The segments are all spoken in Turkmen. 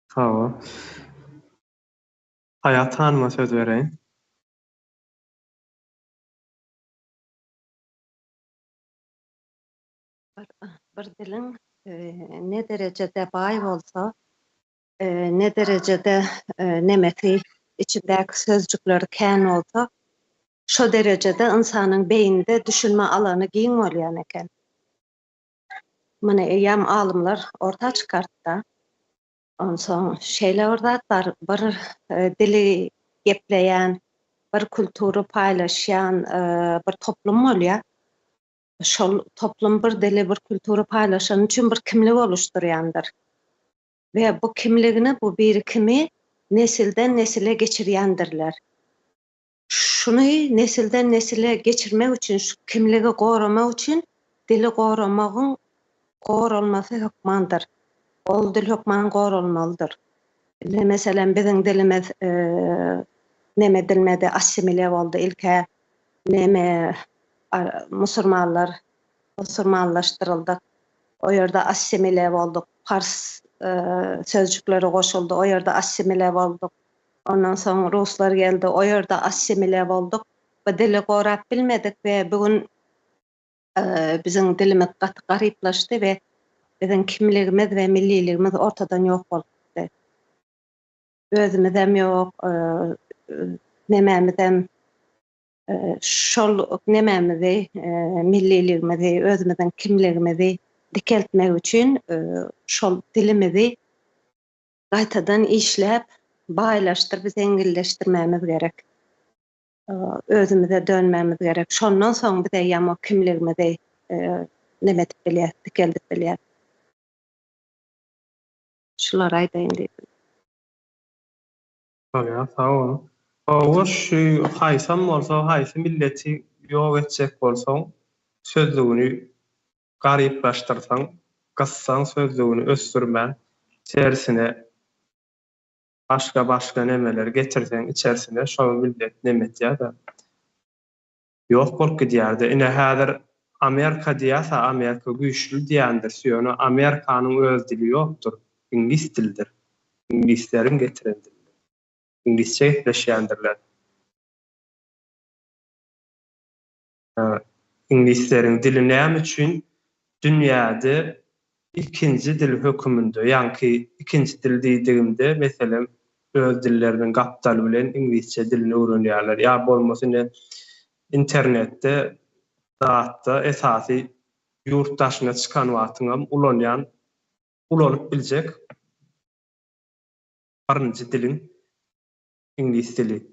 Sag bol. Haýat hanyma söz bereýin. Bir diliň ne derejede baý bolsa, ne derejede nemesi içindäki sözjükleri kän bolsa, şo derejede ynsanyň beýnide düşünme alany giň bolýan eken. Muny eýýäm alymlar orta çykartda. Onsoň şeýle bir zat bar, bir dili gepleýän, bir kultury paýlaşýan bir toplum bolýar. Şol toplum bir dili, bir kultury paýlaşany üçin bir kimlik oluşdurýandyr. We bu kimligini, bu birikimi nesilden-nesile geçirýändirler. Şuny nesilden-nesile geçirmek üçin, şu kimligi goramak üçin dili goramagyň goralmasy hökmandyr. Ol dil hökman goralmalydyr. Indi meselem biziň dilimiz neme edilmedi, assimile boldy. Ilk-ä neme musurmanlar musurmanlaşdyryldyk. O ýerde assimile bolduk. Pars sözjükleri goşuldy. O ýerde assimile bolduk. Ondan soň ruslar geldi, o ýerde assimile bolduk. Bu dili gorap bilmedik we bu gün biziň dilimiz gaty garyplaşdy we biziň kimligimiz we milliligimiz ortadan ýok bolup gitdi. Özümizem ýok, nemämizem şol nemämizi, milliligimizi, özümiziň kimligimizi dikeltmek üçin şol dilimizi gaýtadan işläp, baýlaşdyryp, zenginleşdirmämiz gerek. Özümize dönmämiz gerek. Şondan soň biz eýýäm o kimligimizi neme edip bilýäs, dikeldip bilýäs. Şulary aýdaýyn diýdim. Bolýar, sag bol. Hawa, şu haýsam bolsa, haýsy milleti ýok etjek bolsaň, sözlügini garyplaşdyrsaň, gyssaň sözlügini ösdürmän, tersine başga-başga nemeleri getirseň içersine şol millet neme etýär-de, ýok bolup gidýär-de. Ine häzir Amerika diýýäs-ä, Amerika güýçli diýýändiris, ýöne Amerikanyň öz dili ýokdur, iňlis dilidir. Iňlisleriň getiren dilidir. Iňlisçe gepleşýändirler. Iňlisleriň dili näme üçin dünýäde ikinji dil höküminde, ýaňky ikinji dil diýdigimde, meselem, öz dilleriniň gapdaly bilen iňlisçe dilini öwrenýärler, ýa bolmasa ine internetde zatda esasy ýurt daşyna çykan wagtyňam ulanýan, ulanyp biljek birinji diliň iňlis dili.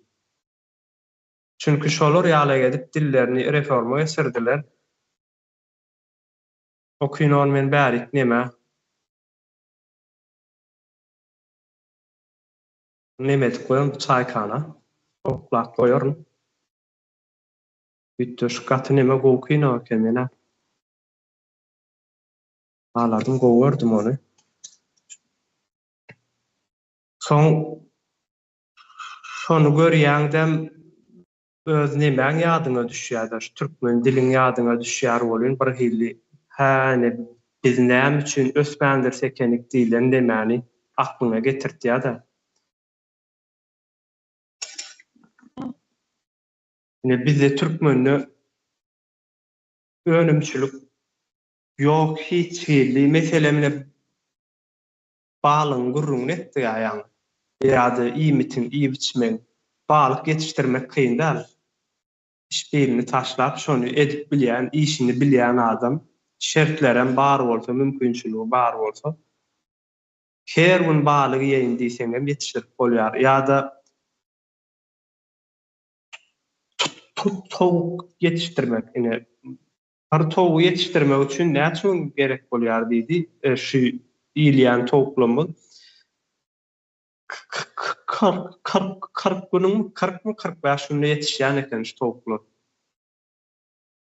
Çünki şolar ýaly edip dillerini reforma geçirdiler. O kinony men bärik neme neme edip goýaryn bu çaýkana oklap goýaryn. Üýtgeşik gaty neme gowy kino eken menä. Haladym gowy gördüm ony. Soň Şony görýäňdem öz nemäň ýadyňa düşýärde, şu türkmen diliň ýadyňa düşýär welin birhili hä ine biz näme üçin ösmändiris ekenik diýlen nemäni aklyňa getirtýärde. Ine bizde türkmende önümçilik ýok hiç hili meselem ine Balygyň gürrüňini etdik-ä ýaňy. Ýa-da iýmitiň, iýip-içmegiň. Balyk ýetişdirmek kyn däl. Işbilini taşlap, şony edip bilýän, işini bilýän adam, şertlerem bar bolsa, mümkinçiligi bar bolsa, her gün balyk iýeýin diýseňem ýetişdirip bolýar. Ýa-da towuk ýetişdirmek, ine, Bir towugy ýetişdirmek üçin näçe gün gerek bolýar diýdi. Şu iýilýän towuklarymyz 40 40 günüň 40 my 45 günde ýetişýän eken şu towuklar.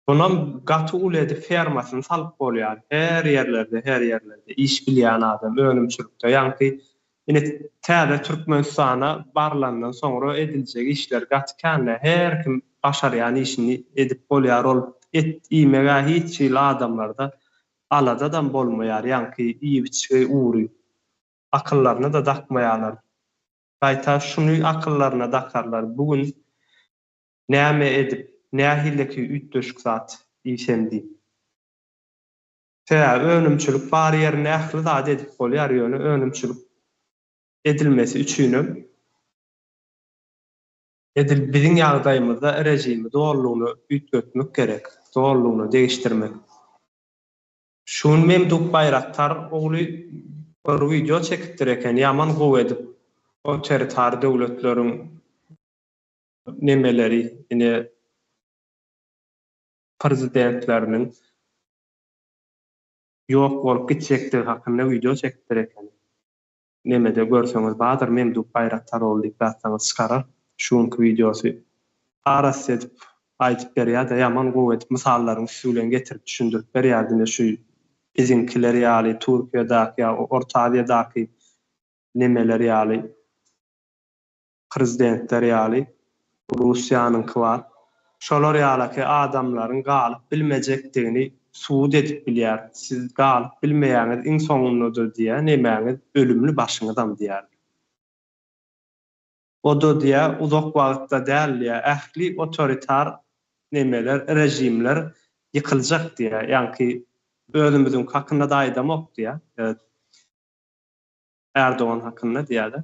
Bunam gaty uly edip fermasyny salyp bolýar. Her ýerlerde, her ýerlerde iş bilýän adam önümçilikde. Ýaňky ine täze Türkmenistana barlandan soňra ediljek işler gaty kände. Her kim başarýan işini edip bolýar ol et iýmegä hiç hili adamlarda aladadam bolmaýar ýaňky iýip içgi ugry. Akyllaryna-da dakmaýarlar. Gaýta şuny akyllaryna dakarlar, bu gün näme edip, nähileki üýtgeşik zat iýsem diýip. Sebäbi önümçilik bar ýerinde ähli zady edip bolýar, ýöne önümçilik edilmesi üçinem edil biziň ýagdaýymyzda režimi dolulygyna üýtgetmek gerek, dolulygyna degişdirmek. Şu gün Memduk Baýraktar ogly bir wideo çekipdir eken, ýaman gowy edip otoritar döwletleriň nemeleri ine prezidentleriniň ýok bolup gitjekdigi hakynda wideo çekipdir eken. Nemede görseňiz bardyr Memduk Baýraktaroğlu diýip ýazsaňyz çykarar şu günki wideosy. Arassa edip aýdyp berýärde ýaman gowy edip mysallaryň üsti bilen getirip düşündirip berýär ine şu biziňkiler ýaly Türkiýedäki ýa Orta Aziýadaky nemeler ýaly prezidentler ýaly Russiýanyňky bar. Şolar ýalaky adamlaryň galyp bilmejekdigini subut edip bilýär. Siz galyp bilmeýäňiz iň soňunda-da diýýär, nemäňiz ölümli başyňyzam diýýär. O-da diýýär, uzak wagtda däl diýýär, ähli otoritar nemeler, režimler ýykyljak diýýär. Ýaňky özümiziňki hakynda-da aýdamok diýýär. Erdogan hakynda diýýär-de.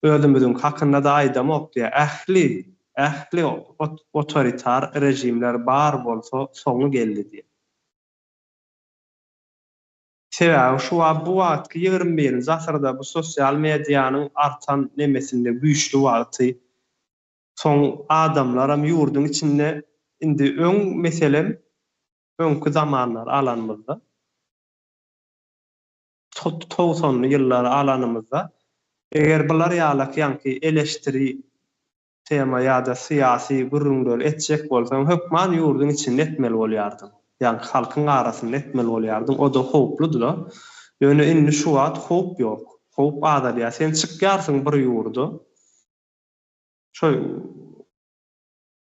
Özümiziňki hakynda-da aýdamok diýýär. Ähli, ähli otoritar režimler bar bolsa soňy geldi diýýär. Sebäbi şu wagt bu wagtky 21-nji asyrda bu sosial medianyň artan nemesinde güýçli wagty soň adamlaram ýurduň içinde indi öň meselem öňki zamanlary alanymyzda togsanly ýyllary alanymyzda, eger bular ýalak ýaňky eleşdiri tema ýa-da syýasy gürrüňleri etjek bolsaň, hökman ýurduň içinde etmeli bolýardyň. Ýaňky halkyň arasynda etmeli bolýardyň. O-da howpludy-da. Ýöne indi şu wagt howp ýok. Howp azalýar. Sen çykýarsyň bir ýurda, şo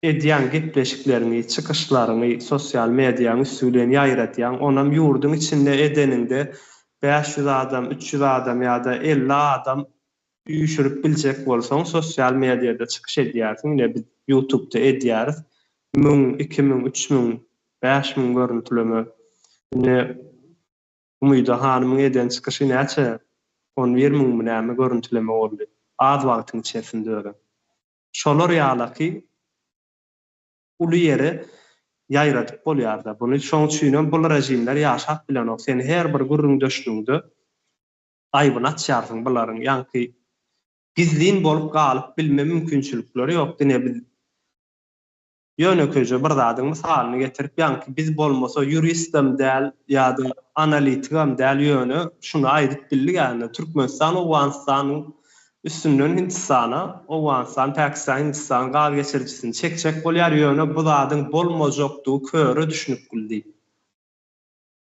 Edýän gepleşikleriňi, çykyşlaryňy sosial mediaň üsti bilen ýaýradýaň, onam ýurduň içinde edeniňde 500 adam, 300 adam ýa-da 50 adam üýşürip biljek bolsaň sosial mediada çykyş edýärsiň, ine biz ýutubda edýäris, müň, 2000, 3000, 5000 görüntüleme. Ine Umyda hanymyň eden çykyşy näçe, on bir müňmi näme görüntüleme boldy, az wagtyň içerisinde özem. Şolar ýalaky uly ýere ýaýradyp bolýarda buny. Şoň üçinem bul režimler ýaşap bilenok. Sen her bir gürrüňdeşligiňde aýbyny açýarsyň bularyň. Ýaňky gizlin bolup galyp bilme mümkinçilikleri ýok. Dine biz Ýönekeýje bir zadyň mysalyny getirip, ýaňky biz bolmasa ýuristem däl ýa-da analitigam däl ýöne şuny aýdyp bildik ýa-da Türkmenistan Owganystanyň üstünden Hindistana, Owganystan Pakistan Hindistan gaz geçirijisini çekjek bolýar ýöne bu zadyň bolmajakdygy köre düşünipgil diýip.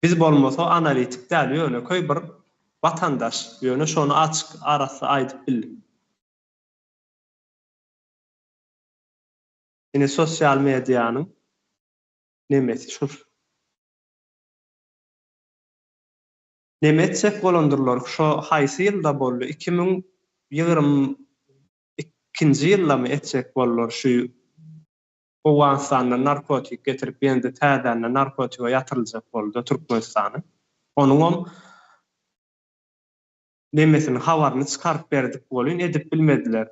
Biz bolmasa analitik däl ýönekeý bir watandaş ýöne şony açyk arassa aýdyp bildik. Ine sosial medianyň nemesi şul. Neme etjek bolandyrlar şo haýsy ýylda boldy 2022-nji ýyldamy etjek boldular şu Owganystandan narkotik getirip ýene-de täzänden narkotige ýatyryljak boldy Türkmenistany. Onuňam nemesini habaryny çykaryp berdik welin edip bilmediler.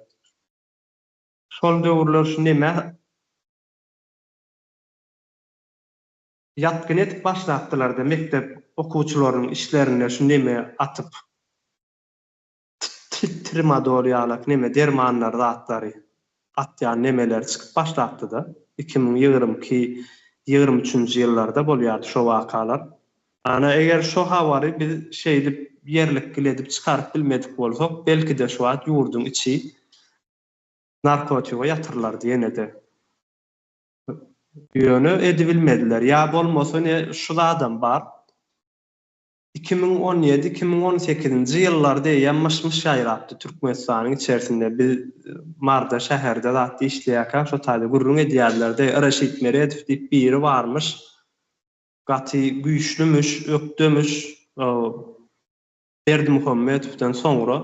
Şol döwürler şu neme ýatgyn edip başlapdylarda mekdep okuwçylarynyň içlerinde şu neme atyp trimadol ýalak neme dermanlary zatlary atýan nemeleri çykyp başlapdyda 2022 23-nji ýyllarda bolýardy şo wakalar. Ana eger şo habary biz şeýdip ýerlikgil edip çykaryp bilmedik bolsak belkide şu wagt ýurduň içi Narkotiga ýatyrlardy ýene-de. Ýöne edibilmediler. Ýa bolmasa ine şu zadam bar. 2017, 2018-nji ýyllarda eýýäm myş-myş ýaýrapdy Türkmenistanyň içerisinde. Biz Marda şäherde zatda işleýärkäk şo taýda gürrüň edýärdiler-de, Reşit Meredow diýip biri barmyş. Gaty güýçlümüş, ökdemiş. Berdimuhamedowdan soňra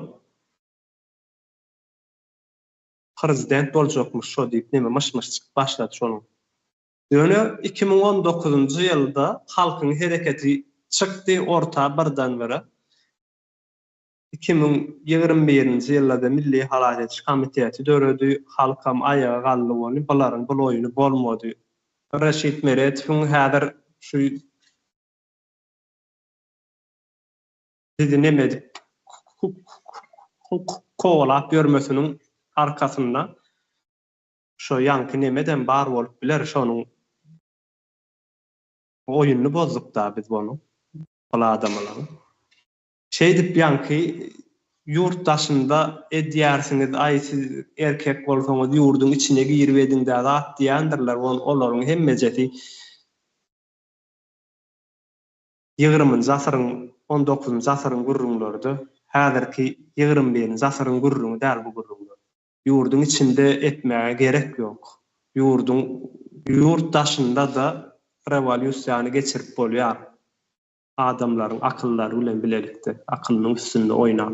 prezident boljakmyş şo diýip neme myş-myş çykyp başlady şonuň. Ýöne 2019-njy ýylda halkyň hereketi çykdy orta birden-bire. 2021-nji ýylda-da Milli halas ediş komiteti döredi, halkam aýaga galdy ony, bularyň bul oýny bolmady. Reşit Meretowyň häzir şu bizi neme edip kowalap ýörmesiniň arkasynda şo ýaňky nemedem bar bolup biler şonuň oýunyny bozdukda biz onuň bul adamalaryň. Şeýdip ýaňky ýurt daşynda edýärsiňiz aý siz erkek bolsaňyz ýurduň içine girip ediňdä zat diýändirler olaryň hemmejesi Ýigriminji asyryň, on dokuzynjy asyryň gürrüňleride. Häzirki ýigrim birinji asyryň gürrüňi däl bu gürrüňler. Ýurduň içinde etmäge gerek ýok. Ýurduň, ýurt daşynda-da rewolýusiýany geçirip bolýar. Adamlaryň akyllary bilen bilelikde, akylynyň üstünde oýnap.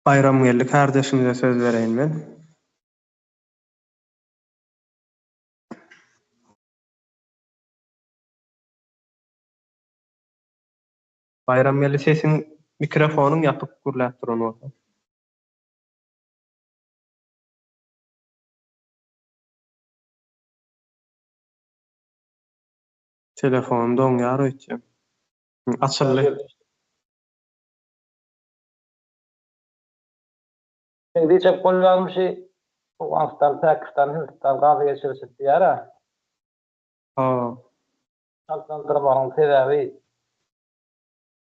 Baýramgeldi kardeşimize söz bereýin men. Baýramgeldi sesiň mikrofonyň ýapyk gürläp duran bolsa. Telefon doňýar öýtýän. Açyldy. Meň diýjek bolýanym şi Owganystan, Pakistan, Hindistan gazy geçirişi diýýär-ä. Hawa. Çaltlandyrmagyň sebäbi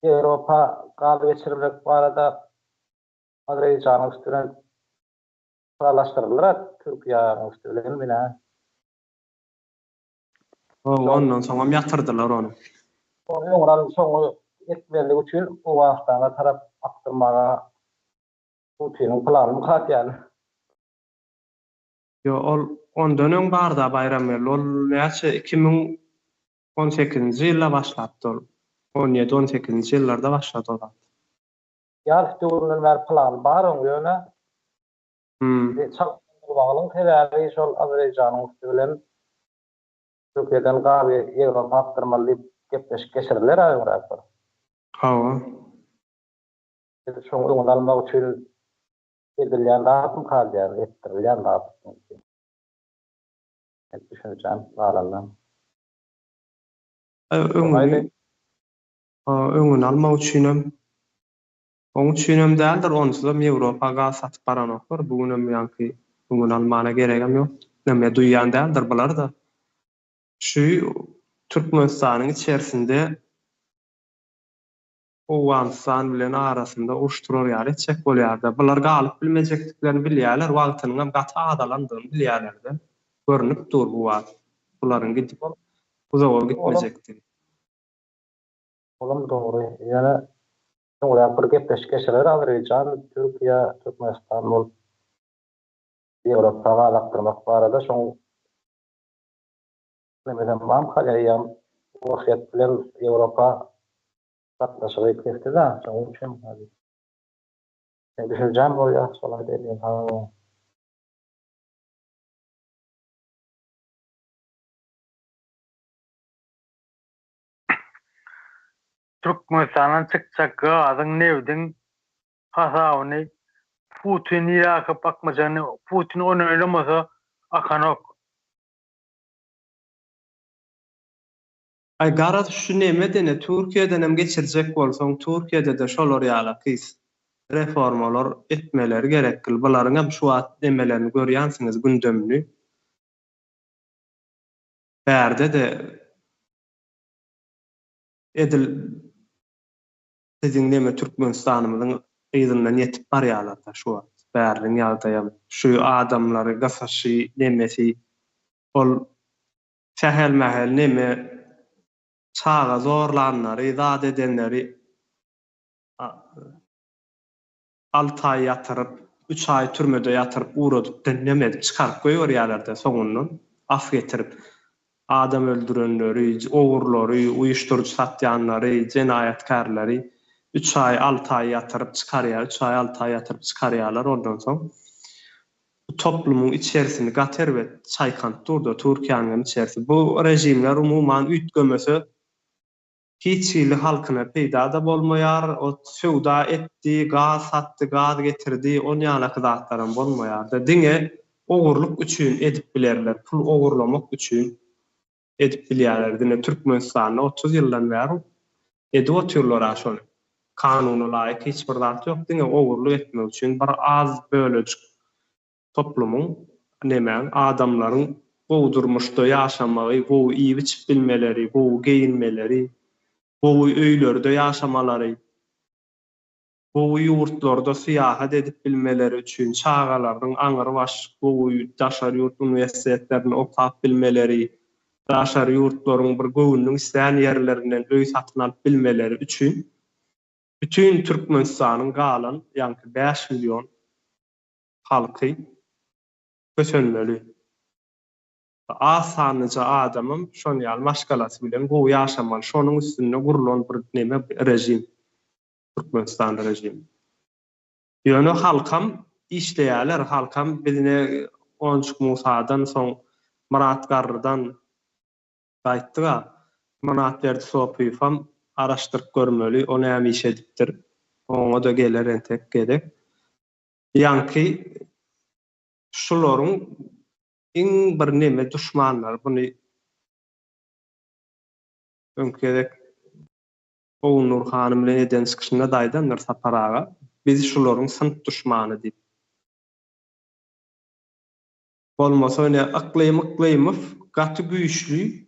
Ýewropa gaz geçirmek barada Azerbaýjanyň üsti bilen ylalaşdyryldyr-a Türkiýäniň üsti bilen menä. Hawa, ondan soňam ýatyrdylar ony. Ony öňüni soňy etmezlik üçin Owganystana tarap akdyrmaga Putiniň planymy katýan. Ýo ol ondan öň barda Baýramgeldi ol näçe 2018-nji ýylda başlapdy ol. 17 18-nji ýyllarda başlady o zat. Ýaz döwründen bäri plany bar oň ýöne çaltlandyrmagynyň sebäbi şol Azerbaýjanyň üsti bilen Türkiýeden gazy Ýewropa akdyrmaly diýip gepleşik geçirdiler-ä öňräk bir. Hawa. Biz şoň öňüni almak üçin edilýän zatmyka diýýän, etdirilýän zat mümkin. Men düşünjäm galandan. Öňüni öňüni almak üçinem Oň üçinem däldir, onsuzam Ýewropa gaz satyp baranoklar, bu günem ýaňky öňüni almana geregem ýok. Neme duýýan däldir bular-da. Şu Türkmenistanyň içerisinde Owganystan bilen arasynda uruş turar ýaly etjek bolýarda. Bular galyp bilmejekdiklerini bilýärler, wagtynyňam gaty azalandygyny bilýärler-de. Görnüp dur bu wagt bularyň gidip uzaga gitmejekdigi. Olam dogry. Ýöne soňrak bir gepleşik geçiriler Azerbaýjan, Türkiýe, Türkmenistan bolup Ýewropa gaz akdyrmak barada şoň nemesem barmyka eýýäm Orsýet bilen Ýewropa gatnaşygy kesdi-dä şonuň üçin hali. Meň düşünjäm bolýar şolar diýen sag boluň. Türkmenistandan çykjak gazyň, nebdiň hasabyny Putin nirä akyp akmajagyny Putin ony oýlamasa akanok. Aý garaz şu nemedene Türkiýedenem geçirjek bolsaň Türkiýedede şolar ýala kys reformalar etmeleri gerekgil bularyňam şu wagt nemelerini görýänsiňiz gündemini bärdede edil biziň neme Türkmenistanymyzyň yzyndan ýetip barýalarda şu wagt. Bäriniň ýagdaýam, şu adamlary gysyşy, nemesi, ol sähel-mähel neme çaga zorlanlary, zat edenleri alty aý ýatyryp, üç aý türmede ýatyryp ugradyp, neme edip çykaryp goýberýärler-de soňundan. Af getirip. Adam öldürenleri, ogurlary, uýuşdyryjy satýanlary, jenaýatkärleri üç aý, alty aý ýatyryp çykarýar, üç aý, alty aý ýatyryp çykarýarlar ondan soň. Bu toplumyň içerisini gaty erbet çaýkanyp dur-da, Türkiýäniň hem içerisi. Bu režimler umuman üýtgemese hiç hili halkyna peýda-da bolmaýar, o söwda etdi, gaz satdy, gaz getirdi, on ýalaky zatlaram bolmaýar-da. Diňe ogurlyk üçin edip bilerler, pul ogurlamak üçin edip bilýärler. Diňe Türkmenistanda 30 ýyldan bäri edip otyrlar-a şony. Kanuna laýyk hiç bir zat ýok, diňe ogurlyk etmek üçin bir az bölejik toplumyň, nemäň, adamlaryň gowy durmuşda ýaşamagy, gowy iýip-içip bilmeleri, gowy geýinmeleri, gowy öýlerde ýaşamalary, gowy ýurtlarda syýahat edip bilmeleri üçin, çagalarynyň aňrybaş gowy daşary ýurt uniwersitetlerinde okap bilmeleri, daşary ýurtlaryň bir göwnüniň islän ýerlerinden öý satyn alyp bilmeleri üçin bütin Türkmenistanyň galan, ýaňky 5 million halky kösenmeli. Az sanlyja adamam şon ýaly maşgalasy bilen gowy ýaşamaly. Şonuň üstünde gurlan bir neme rejim. Türkmenistan rejimi. Ýöne halkam işleýärler, halkam bizine Onjuk Musadan soň Myrat Garrydan gaýtdyk-a. Myratberdi Sopyýewem araşdyryp görmeli, o näme iş edipdir. Oňa-da geler entek gezek. Ýaňky şularyň iň bir neme duşmanlary buny öňki gezek Ogulnur hanym bilen eden çykyşynda-da aýdandyr Sapar aga, biz şularyň synp duşmany diýip. Bolmasa ine Yklym Yklymow gaty güýçli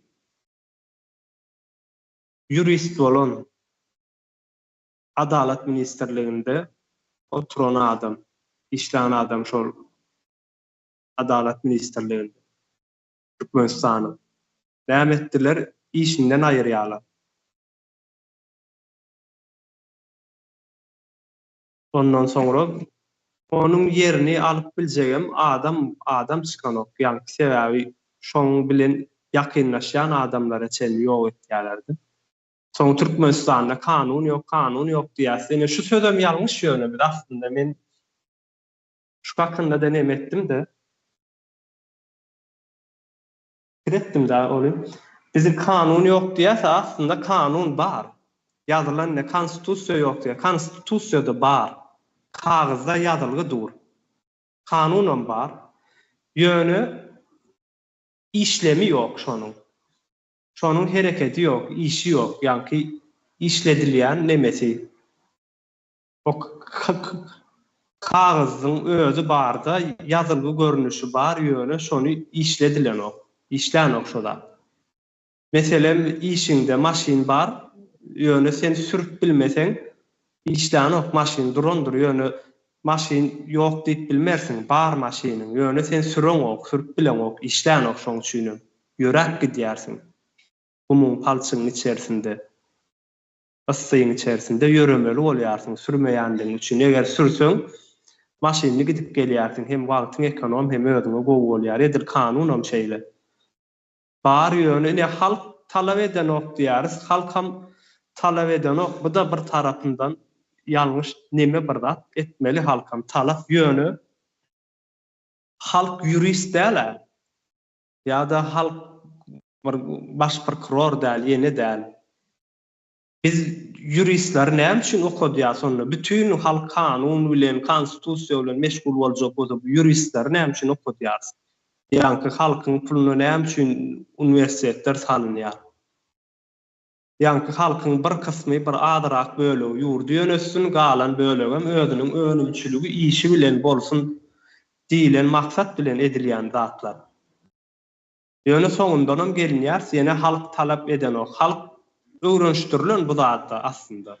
ýurist bolan Adalat ministrliginde oturan adam, işlän adam şol Adalat ministrliginde Türkmenistanyň. Näme etdiler? Işinden aýyrýarlar. Ondan soňra onuň ýerini alyp biljegem adam adam çykanok. Ýaňky sebäbi şoň bilen ýakynlaşýan adamlara çenli ýok etýärlerdi. Soň Türkmenistanda kanun ýok, kanun ýok diýýäs. Ine şu sözem ýalňyş ýöne biz aslynda men şu hakynda-da neme etdim-de. Pikir etdim-de ony. Bizi kanun ýok diýýäs, aslynda kanun bar. Ýazylan ne konstitusiýa ýok diýýär. Konstitusiýada bar. Kagyzda ýazylgy dur. Kanunam bar. Ýöne işlemi ýok şonuň. Şonuň hereketi ýok, işi ýok, ýaňky işledilýän nemesi. O kagyzyň özi barda, ýazylgy görnüşi bar, ýöne şony işledilenok, işlänok şo zat. Meselem, işiňde maşyn bar, ýöne sen sürüp bilmeseň, işlänok maşyn durandyr, ýöne maşyn ýok diýip bilmersiň, bar maşynyň, ýöne sen süreňok, sürüp bileňok, işlänok şoň üçinem. Ýöräp gidýärsiň. Gumuň, palçygyň içerisinde, yssyň içerisinde ýöremeli bolýarsyň sürmeýänligiň üçin. Eger sürseň, maşynly gidip gelýärsiň, hem wagtyň ekonom, hem özüňe gowy bolýar. Edil kanunam şeýle. Bar ýöne ine halk talap edenok diýýäris, halkam talap edenok, bu-da bir tarapyndan ýalňyş neme bir zat etmeli halkam talap ýöne halk ýurist däl-ä ýa-da halk bir baş prokuror däl ýene däl. Biz ýuristleri näme üçin okadýas onda? Bütin halk kanun bilen, konstitusiýa bilen meşgul boljak bolsa bu ýuristleri näme üçin okadýarys? Ýaňky halkyň puluna näme üçin uniwersitetler salynýar? Ýaňky halkyň bir kysmy, bir azyrak bölegi ýurdy ýönetsin, galan bölegem özüniň önümçiligi, işi bilen bolsun diýlen maksat bilen edilýän zatlar. Ýöne soňundanam gelinýäris ýene halk talap edenok. Halk öwrenişdirilen bu zatda aslynda.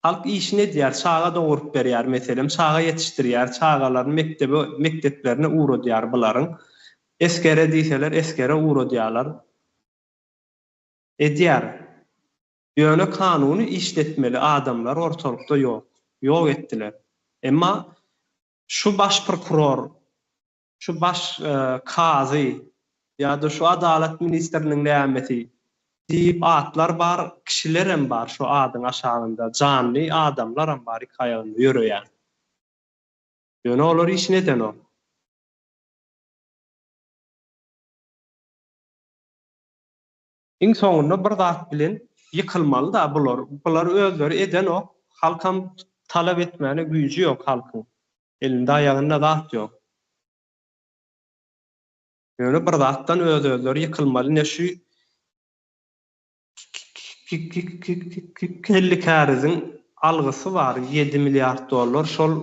Halk işini edýär, çaga doguryp berýär meselem, çaga ýetişdirýär, çagalaryny mekdebe mekdeplerine ugradýar bularyň. Esgere diýseler esgere ugradýarlar. Edýär. Ýöne kanuny işletmeli adamlar ortalykda ýok. Ýok etdiler. Emma şu baş prokuror. Şu baş kazy ýa-da şu adalat ministriniň nämesi diýip atlar bar, kişilerem bar şu adyň aşagynda, janly adamlaram bar iki aýagynda ýöreýän. Ýöne olar işini edenok. Iň soňunda bir zat bilen ýykylmaly-da bular. Bular özleri edenok, halkam talap etmäne güýji ýok halkyň. Elinde aýagynda zat ýok. Ýöne bir zatdan öz-özleri ýykylmaly ine şu Kelli käriziň algysy bar ýedi milliard dollar şol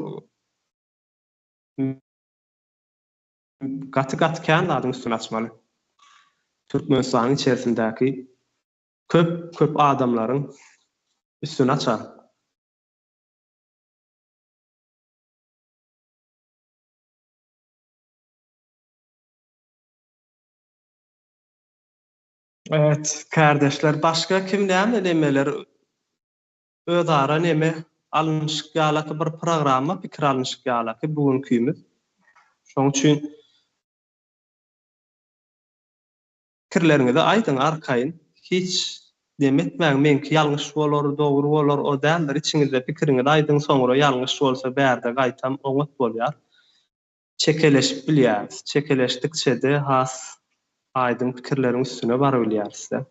Gaty gaty kän zadyň üstüni açmaly. Türkmenistanyň içerisindäki köp köp adamlaryň üstüni açar. Evet kärdeşler başga kim näme nemeler özara neme alnyşyk ýalaky bir programma pikir alnyşyk ýalaky bu günkimiz. Şoň üçin pikirleriňizi aýdyň arkaýyn hiç neme etmäň meňki ýalňyş bolar dogry bolar o däldir içiňizde pikiriňizi aýdyň soňra ýalňyş bolsa bärde gaýtam oňat bolýar. Çekeleşip bilýäris. Çekeleşdikçede has aýdyň pikirleriň üstüne barybilýärisde.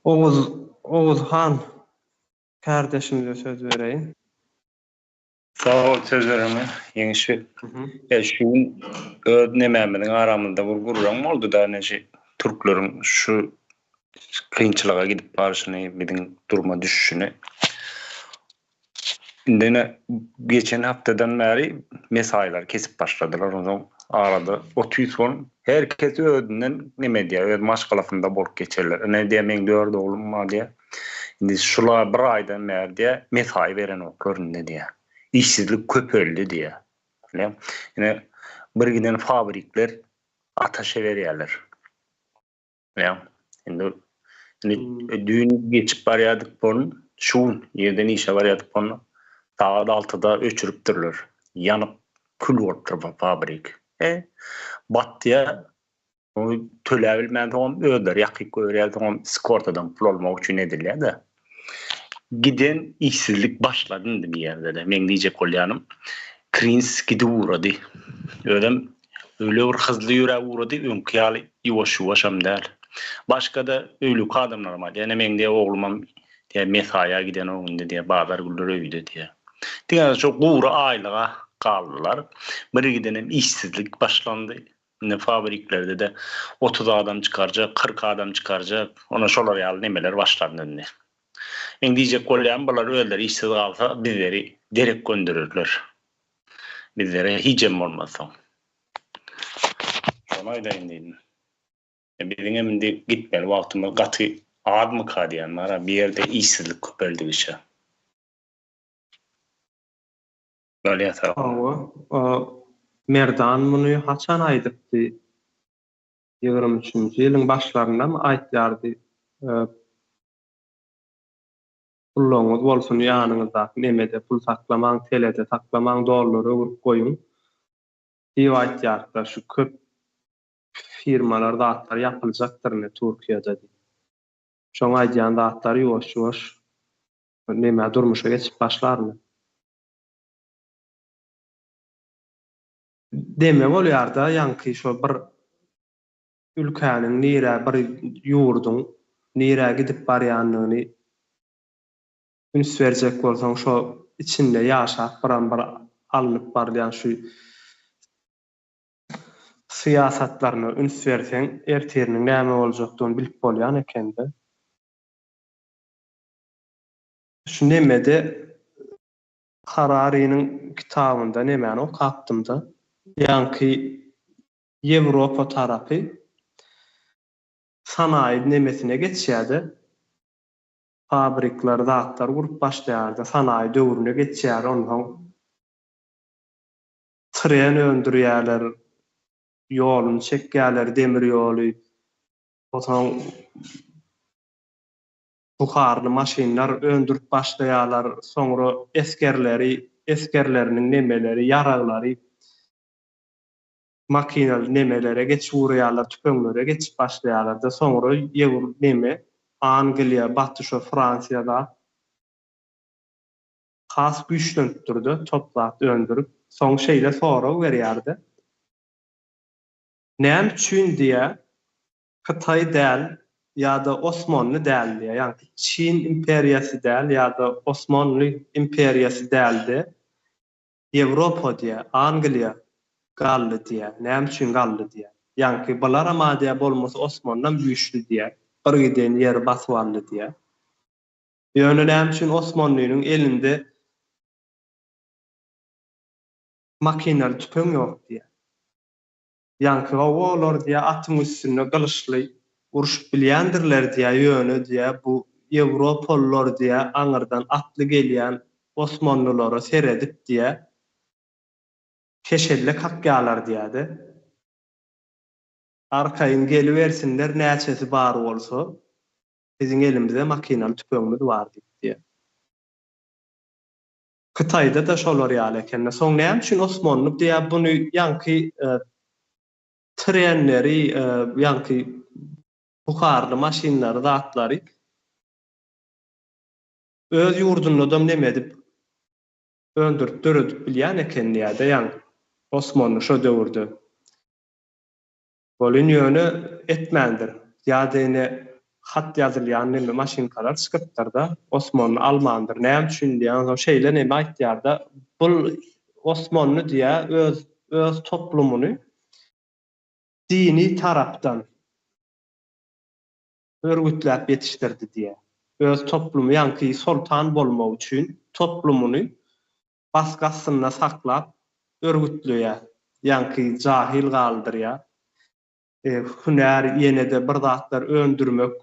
Oguz Oguzhan kärdeşimize söz bereýin. Sag bol söz bereniňe Ýeňiş beg. E şu gün öz nemämiziň aramyzda bir gürrüň boldy-da ine şu türkleriň şu kynçylyga gidip barşyny biziň duruma düşüşini. Indi ine geçen hepdeden bäri mesaýlary kesip başladylar. Onsoň arada otuz gün her kes özünden neme edýär, öz maşgalasynda bolup geçerler. Ine diýýär, meň dört oglum bar diýýär. Indi şula bir aýdan bäri diýýär, mesaý berenoklar indi diýýär. Işsizlik köpeldi diýýär. Ine, ine bir giden fabrikler ataşa berýärler. Ýa, indi indi düýn geçip barýardyk bolun, şu gün ýerden işe barýardyk bolun, sagat altyda öçüripdirler. Ýanyp kül bolupdyr bu fabrik. E, batýa, ony töläbilmän soňam özleri ýakyp goýberýär, soňam skortadan pul almak üçin edilýär-de. Giden işsizlik başlady indi bir ýerde-de. Meň diýjek bolýanym, krizis gidip ugrady. Özem öýle bir hyzly ýöräp ugrady, öňki ýaly ýuwaş-ýuwaşam däl. Başga-da öýleki adamlaram aýdýar, ine meň diýýär oglumam diýýär mesaýa gidenok indi diýýär, bazar günleri öýde diýýär. Diňe şo gury aýlyga galdylar. Bir gidenem işsizlik başlandy. Indi fabriklerde-de 30 adam çykarjak, 40 adam çykarjak, ona şolar ýaly nemeler başlandy indi. Meň diýjek bolýanym bular özleri işsiz galsa bizleri derek göndererler. Bizlere hijem bolmaz soň. Şony aýdaýyn diýdim. E, biziňem indi gitmeli wagtymyz gaty azmyka diýen bar, bir ýerde işsizlik köpeldigiçe. Bolýar sag bol. Hawa, Merdan muny haçan aýdypdy? 23-nji ýylyň başlaryndamy aýtýardy. Pullaryňyz bolsun ýanyňyzdaky nemede pul saklamaň, telede saklamaň, dollara öwrüp goýuň diýip aýtýardylar. Şu köp firmalar zatlar ýapyljakdyr indi Türkiýede diýip. Şoň aýdýan zatlary ýuwaş-ýuwaş nemä durmuşa geçip başlarmy? Deme bolýarda ýaňky şo bir ülkäniň nirä bir ýurduň nirä gidip barýanyny üns berjek bolsaň şo içinde ýaşap biram bir alnyp barylýan şu syýasatlaryna üns berseň ertiriniň näme boljakdygyny bilip bolýan ekende. Şu nemede Harariniň kitabynda nemäni okapdymda, ýaňky Ýewropa tarapy sanaýy nemesine geçýärde, fabrikler zatlar gurup başlaýarda, sanaýy döwrüne geçýär, onsoň tren öndürýärler, ýoluny çekýärler, demir ýoly, onsoň. Buharly maşynlar öndürip başlaýarlar, soňra esgerleri, esgerleriniň nemeleri, ýaraglary makinaly nemelere geçip ugraýarlar, tüpeňlere geçip başlaýarlar-da, soňra ýewr neme, Angliýa, baty şo Fransiýa zat has güýçlenipdir-de, top zat öndürip, soň şeýle sorag berýär-de, Näme üçin diýýär, Hytaý däl ýa-da Osmanly däl diýýär, ýagny Çin imperiýasy däl ýa-da Osmanly imperiýasy däl-de, Ýewropa diýýär, Angliýa galdy diýýär. Näme üçin galdy diýýär. Ýaňky bularam-a diýýär, bolmasa Osmanlam güýçli diýýär. Bir giden ýeri basyp aldy diýýär. Ýöne näme üçin Osmanlynyň elinde makinaly tüpeň ýok diýýär. Ýaňky hawa olar diýýär atyň üstünde gylyçly urşup bilýändirler diýýär ýöne diýýär bu ýewropalylar diýýär aňyrdan atly gelýän osmanlylara seredip diýýär keşelle kakýarlar diýýärde. Arkaýyn gelibersinler näçesi bar bolsa biziň elimizde makinaly tüpeňimiz bar diýip diýýär. Hytaýda-da şolar ýaly ekende. Soň näme üçin Osmanly diýýär buny ýaňky trenleri, ýaňky buharly maşynlary zatlary öz ýurdundadam neme edip öndürip döredip bilýän eken diýýär-de ýaňky Osmanly şo döwürde. Welin ýöne etmändir. Ýa-da ine hat ýazylýan neme maşynkalar çykypdyr-da, Osmanly almandyr. Näme üçin diýýär, onsoň şeýle neme aýtýar-da, bul Osmanly diýýär, öz öz toplumyny dini tarapdan örgütläp ýetişdirdi diýýär. Öz toplumy ýaňky soltan bolmak üçin toplumyny basgy astynda saklap örgütleýär, ýaňky jahyl galdyrýar. Hünär ýene-de bir zatlar öndürmek,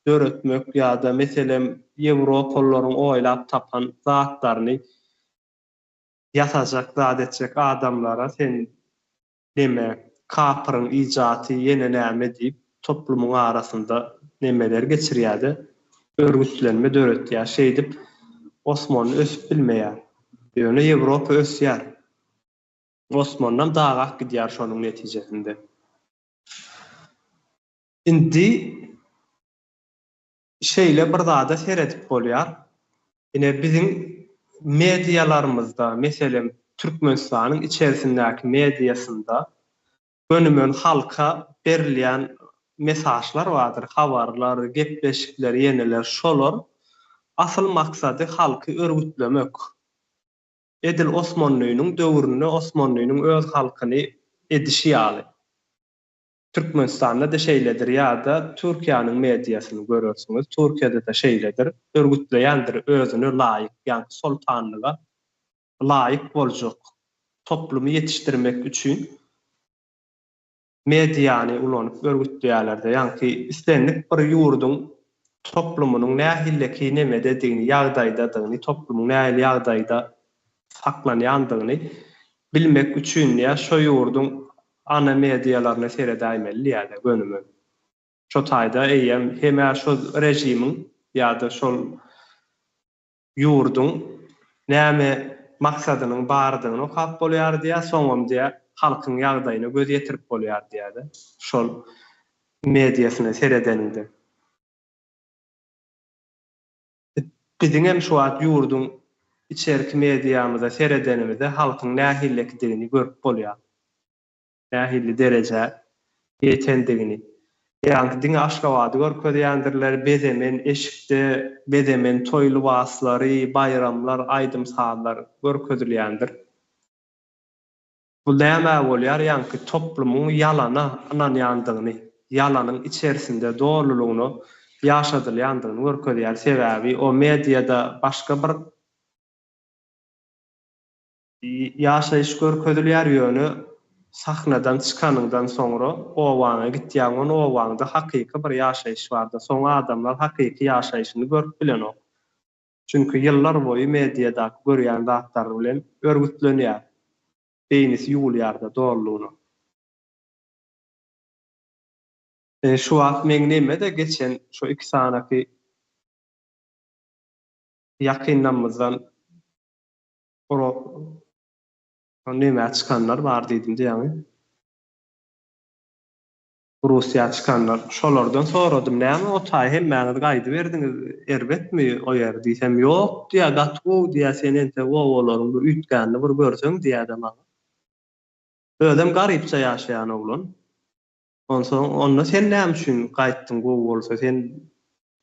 döretmek ýa-da meselem ýewropalylaryň oýlap tapan zatlaryny ýasajak zat etjek adamlara sen Neme, kapyryň ijaty ýene näme diýip, toplumyň arasynda nemeler geçirýär-de, örgütlenme döretýär. Şeýdip, Osmanly ösüp bilmeýär. Ýöne Ýewropa ösýär. Osmanlam dagap gidýär şonuň netijesinde. Indi şeýle bir zada seredip bolýar. Ine biziň medialarymyzda, meselem, Türkmenistanyň içerisindäki mediasynda gönümen halka berilýän mesažlar bardyr, habarlar, gepleşikler, ýeneler, şolar asyl maksady halky örgütlemek. Edil Osmanlynyň döwründe Osmanlynyň öz halkyny edişi ýaly. Türkmenistanda-da şeýledir ýa-da Türkiýäniň mediasyny görersiňiz, Türkiýede-de şeýledir, örgütleýändir özüne laýyk, ýaňky soltanlyga laýyk boljak toplumy ýetişdirmek üçin mediany ulanyp örgütleýärler-de, ýaňky islendik bir ýurduň toplumynyň nähilleki nemededigini, ýagdaýdadygyny, toplumyň nähili ýagdaýda saklanýandygyny bilmek üçin diýýär, şo ýurduň ana medialaryna seredäýmeli diýýär-de gönümel. Şo taýda eýýäm hem-ä şo režimiň ýa-da şol ýurduň näme maksadynyň bardygyny okap bolýar diýýär, soňam diýýär, halkyň ýagdaýyna göz ýetirip bolýar diýýär-de, şol mediasyna seredeniňde. Biziňem şu wagt ýurduň içerki mediamyza seredenimizde halkyň nähillekidigini görüp bolýar. Nähili derejä ýetendigini. Ýaňky diňe Aşgabady görkezýändirler, bezemen eşikde, bezemen toý lybaslary, baýramlar, aýdym-sazlar görkezilýändir. Bu nämä bolýar, ýaňky toplumyň ýalana ynanýandygyny, ýalanyň içerisinde dolulygyna ýaşadylýandygyny görkezýär. Sebäbi o mediada başga bir ýaşaýyş görkezilýär, ýöne sahnadan çykanyňdan soňra obaňa gitýäň, ony obaňda hakyky bir ýaşaýyş barda, soň adamlar hakyky ýaşaýşyny görüp bilenok. Çünki ýyllar boýy mediadaky görýän zatlary bilen örgütlenýär. Beýnisi ýuwulýar-da dolulygyna. Şu wagt meň neme-de geçen şo iki sanaky. Ýakynlarymyzdan nämä çykanlar bar diýdim-de ýaňy. Russiýa çykanlar. Şolardan soradym, näme o taý hemmäňiz gaýdyberdiňiz, erbetmi o ýer diýsem, ýok diýýär, gaty gowy diýýär, sen entek obalaryň bir üýtgänini bir görseň diýýär-de maňa. Özem garypja ýaşaýan oglan. Onsoň, onda sen näme üçin gaýtdyň, gowy bolsa, sen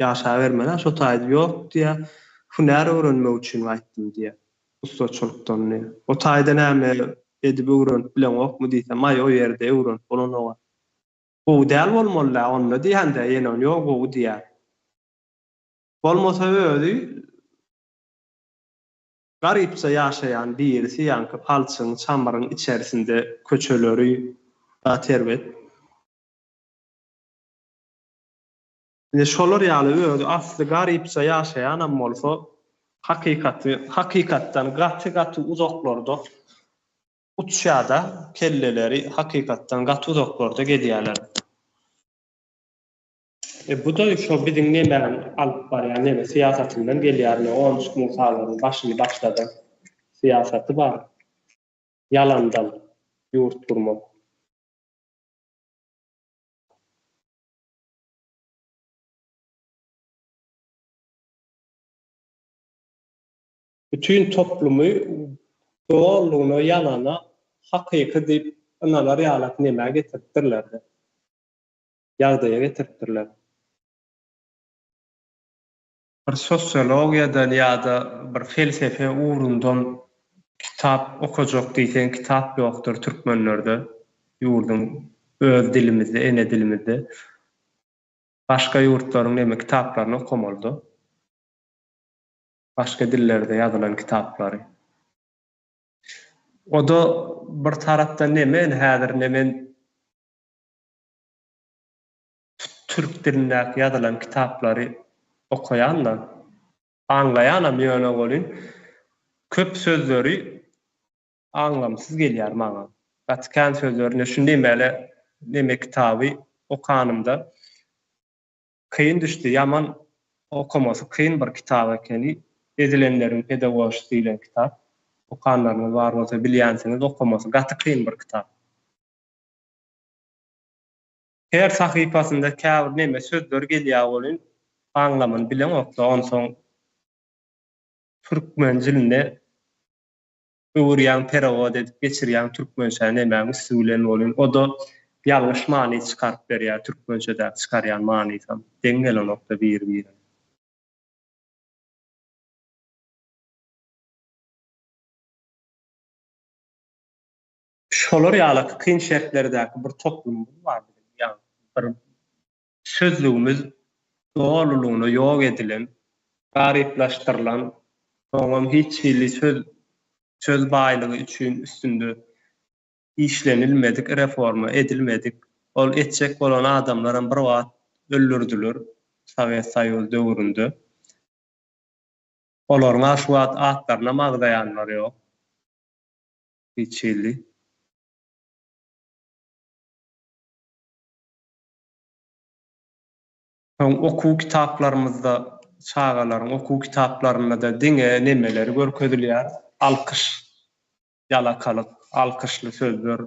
ýaşabermeli-ä şo taýda. Ýok diýýär, hünär öwrenmek üçin gaýtdym diýýär, ussaçylykdan diýýär. O taýda näme edip öwrenip bileňokmy diýsem, aý, o ýerde öwrenip bolanok-a. Gowy däl bolmaly-da onda diýýän-dä, ýene ony, ýok, gowy diýýär. Bolmasa özi Garypja ýaşaýan birisi ýaňky palçygyň çamyryň içerisinde köçeleri gaty erbet. Ine şolar ýaly özi asly garypja ýaşaýanam bolsa hakykaty hakykatdan gaty gaty uzaklarda uçýada kelleleri hakykatdan gaty uzaklarda gezýäler. E bu-da şo biziň nemäň alyp barýan neme syýasatyndan gelýär ine on üç Musalaryň başyny başladan syýasaty bar. Ýalandan ýurt gurmak. Bütin toplumy dolulygyna ýalana hakyky diýip ynanar ýalak nemä getiripdirler-de. Ýagdaýa getiripdirler. Bir sosiologiýadan ýa-da bir felsefe ugrundan kitap okajak diýseň kitap ýokdur türkmenlerde, ýurduň öz dilimizde, ene dilimizde. Başga ýurtlaryň neme kitaplaryny okamalyda. Başga dillerde ýazylan kitaplary. O-da bir tarapdan neme häzir ine men Türk dilindäki ýazylan kitaplary okaýan-da, aňlaýanam ýöne welin köp sözleri aňlamsyz gelýär maňa. Gaty kän sözleri ine şu nemele neme kitaby okanymda kyn düşdi. Ýaman okamasy kyn bir kitap ekeni. Ezilenleriň pedagojysy diýlen kitap. Okanlaryňyz bar bolsa bilýänsiňiz okamasy gaty kyn bir kitap. Her sahypasynda käbir neme sözler gelýär welin aňlamyny bileňokda onsoň türkmen dilinde öwürýäň perewod edip geçirýäň türkmençä nemäň üsti bilen welin oda ýalňyş many çykaryp berýär türkmençedäki çykarýan manysam deň gelenokda biri birine. Şolar ýaly kyn şertlerdäki bir toplumymyz bar biziň, ýagny bir sözlügimiz dolulygyna ýok edilen, garyplaşdyrylan, soňam hiç hili söz söz baýlygy üçin üstünde işlenilmedik, reforma edilmedik. Ol etjek bolan adamlaram bir wagt öldürdiler Sowet Soýuzy döwründe. Olaryň-a şu wagt atlarynam agzaýanlar ýok. Hiç hili. Soň okuw kitaplarymyzda çagalaryň okuw kitaplarynda-da diňe nemeleri görkezilýär, alkyş, ýalakalyk, alkyşly sözler.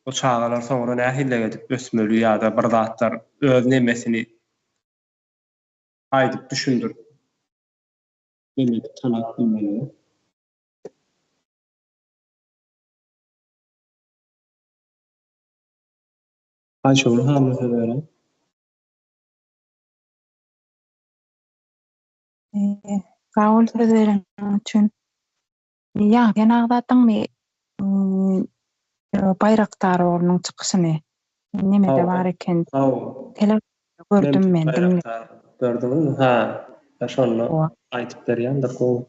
O çagalar soňra nähili edip ösmeli ýa-da bir zatlar öz nemesini aýdyp düşündirip Nemedi tanap bilmeli. Aýşöhle hanyma söz beren. Sag bol söz bereniň üçin. Ýaňy sen agzadyňmy Baýrakdar oglunyň çykyşyny? Nemede bar eken. Gördüm men diňle. Gördüňizmi? Ha. Şonda aýdyp berýändir gowy.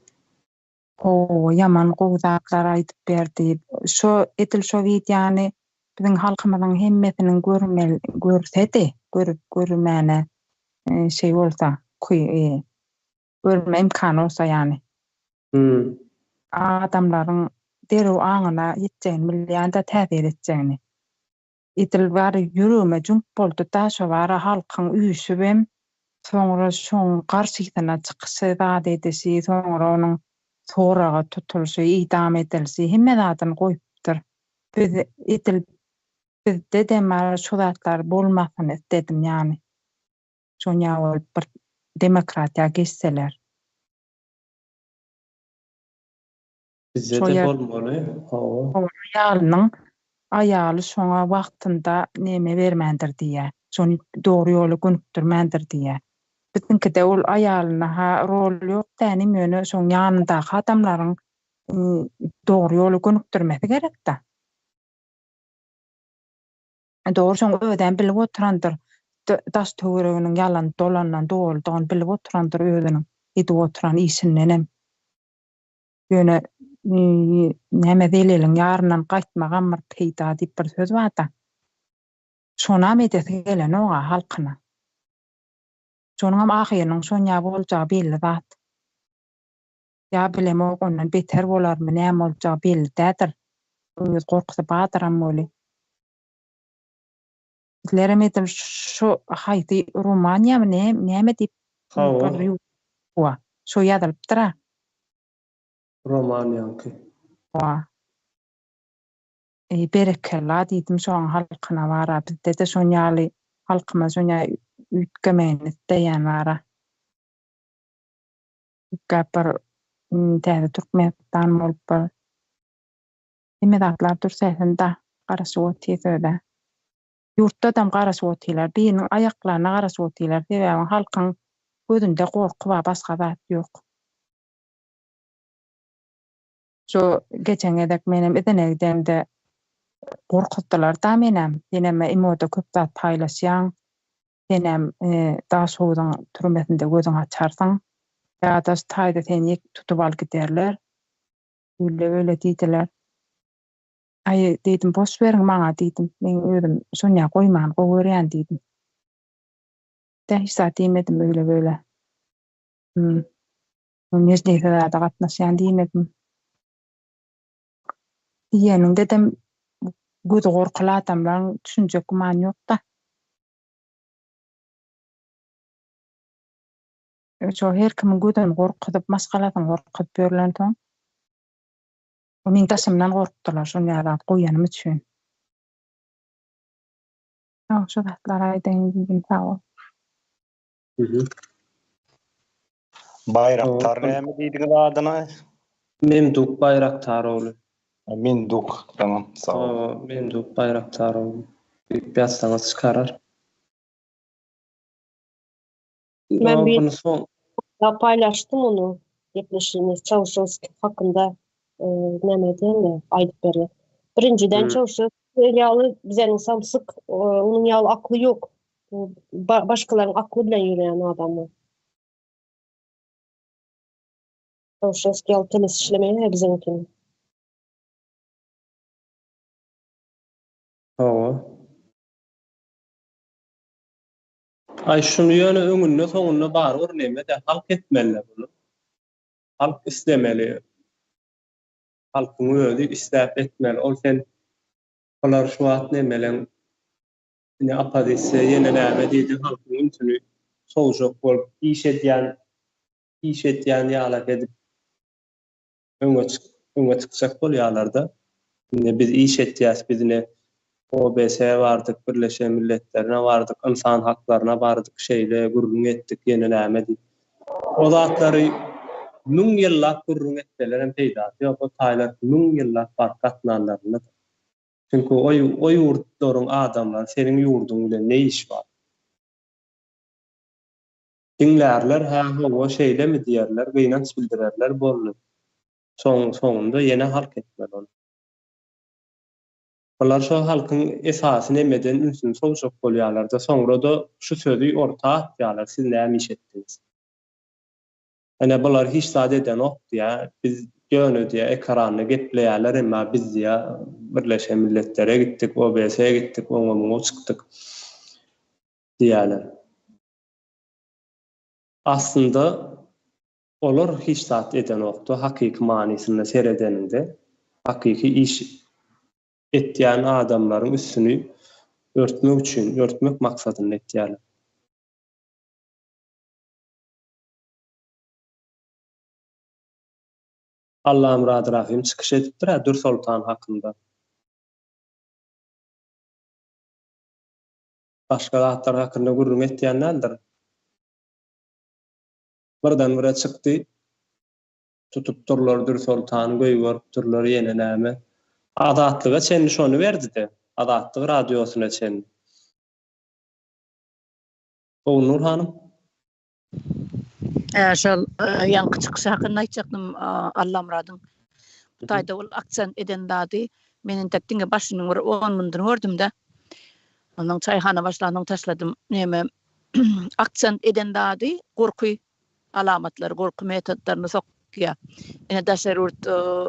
Gowy, ýaman gowy zatlar aýdyp berdi. Şo edil şo wideony biziň halkymyzyň hemmesiniň görmel görsedi, görüp görmäne şeý bolsa, görme imkany bolsa ýany. Adamlaryň derrew aňyna ýetjegini bilýän-de täsir etjegini. Edil bary ýüregime jüňk boldy-da, şo bara halkyň üýşübem, soňra şoň garşysyna çykyşy, zat edişi, soňra onuň soraga tutulyşy, idam edilişi, hemme zadyny goýupdyr. Biz edil bizde-de bar şu zatlar bolmasyn isledim ýany. Şonýa bolup bir demokratiýa geçseler. Bizde-de bolmaly, hawa. Aýalynyň aýaly şoňa wagtynda neme bermändir diýýär. Şony dogry ýola gönükdirmändir diýýär. Biziňkide ol aýalyna-ha rol ýok dänim ýöne şoň ýanyndaky adamlaryň dogry ýola gönükdirmesi gerekdä. Dogry şoň özem bilip oturandyr. Daş töwereginiň ýalan dolandan doludygyny bilip oturandyr özüniň edip oturan işindenem. Ýöne näme zeleliň ýaryndan gaýtmagam bir peýda diýip bir söz barda. Şonam edesi gelenok-a halkyna. Şonuňam ahyrynyň şonýa boljagy belli zat. Ýa bilemok ondan beter bolarmy näme boljagy belli dädir. Öz gorkusy bardyram weli. Bizlerem edil şu haýsy Rumaniýamy näme diýip Hawa. Şo ýazylypdyr-a. Romaniýaňky. Hawa. Eý berekella diýdim şoň halkyna bara bizde-de şon ýaly halkymyz şon ýaly üýtgemegini isleýän bara. Üýtgäp bir täze Türkmenistan bolup bir hemme zatlar dürselsin-da garaşyp otyrys özä. Ýurtdadam garaşyp otyrlar biriniň aýaklaryna garaşyp otyrlar sebäbi halkyň gözünde gorky bar başga zat ýok. Şu geçen gezek menem izine gidemde gorkuzdylar-da menem. Senem imoda köp zat paýlaşýaň. Senem Daşhowzuň türmesinde gözüňi açarsyň. Ýa-da şu taýda seni ýek tutup alyp giderler. Öýle-beýle diýdiler. Aý, diýdim, boş beriň maňa diýdim. Men özüm şonýa goýmany gowy görýän diýdim. De hiç zat diýmedim öýle-beýle. Mejlise zada gatnaşýan diýmedim. Diýeniňdedem gözi gorkuly adamlaryň düşünjek gümany ýok-da. Şo her kimiň gözüni gorkuzyp, maşgalasyny gorkuzyp ýörlensoň, meň daşymdan gorkdular şol ýaly zat goýanym üçin. Şu zatlary aýdaýyn diýdim, sag bol. Baýraktar näme diýdiňiz adyna? Memduk Baýraktarogly. Menduk, tamam, sag bol. Memduk Baýraktarogly diýip ýazsaňyz çykarar. Men bir paýlaşdym ony gepleşigini Çawuşewski hakynda näme diýende aýdyp berdi. Birinjiden Çawuşewski ýaly bizeniň samsyk, onuň ýaly akly ýok. Başgalaryň akly bilen ýöreýän adam ol. Çawuşewski ýaly teles işlemeýär biziňkini. Hawa. Aý şuny ýöne öňünde soňunda barybir nemede halk etmelidä buny. Halk islemeli. Halkyň özi isläp etmeli. Ol sen bular şu wagt nemeleň ine oppozisiýa ýene näme diýdi halkyň ünsüni sowjak bolup iş edýän iş edýän ýalak edip öňe öňe çykjak bolýarlarda. Indi biz iş etýäs, biz ine OBSE bardyk, Birleşen Milletlerine bardyk, ynsan haklaryna bardyk, şeýle gürrüň etdik, ýene näme diýip. O zatlary müň ýyllap gürrüň etseler hem peýdasy ýok, o taýlar müň ýyllap baryp gatnanlaryndadyr. Çünki o o ýurtlaryň adamlary seniň ýurduň bilen ne işi bar? Diňlärler, hä, hawa, şeýlemi diýerler, gynanç bildirerler, boldy. Soň, soňunda ýene halk etmeli ony. Bular şo halkyň esasy nemeden ünsüni sowjak bolýarlar-da, soňra-da şu sözi orta atýarlar, siz näme iş etdiňiz? Ine, bular hiç zat edenok diýýär, biz ýöne diýýär, ekranda gepleýärler, emma biz diýýär, Birleşen Milletlere gitdik, OBSE gitdik, oňa-muňa çykdyk diýýärler. Aslynda olar hiç zat edenokda hakyky manysynda seredeniňde hakyky iş etýän adamlaryň üstüni. Örtmek üçin, örtmek maksadynda etýärler. Allamyrat Rahym çykyş edipdir-ä Dürsoltan hakynda. Başga zatlar hakynda gürrüň etýän däldir. Birden-bire çykdy. Tutupdyrlar Dürsoltany goýberipdirler ýene näme. Azatlyga çenli şony berdi-de. Azatlyk radiosyna çenli. Ogulnur hanym. Şol ýaňky çykyşy hakynda aýtjakdym Allamyradyň. Bu taýda ol aksent eden zady men entek diňe başynyň bir on mundyny gördüm-de. Ondan çaýhana başlansoň taşladym. Neme aksent eden zady gorky alamatlary, gorky metodlaryny sokýar. Ine daşary ýurt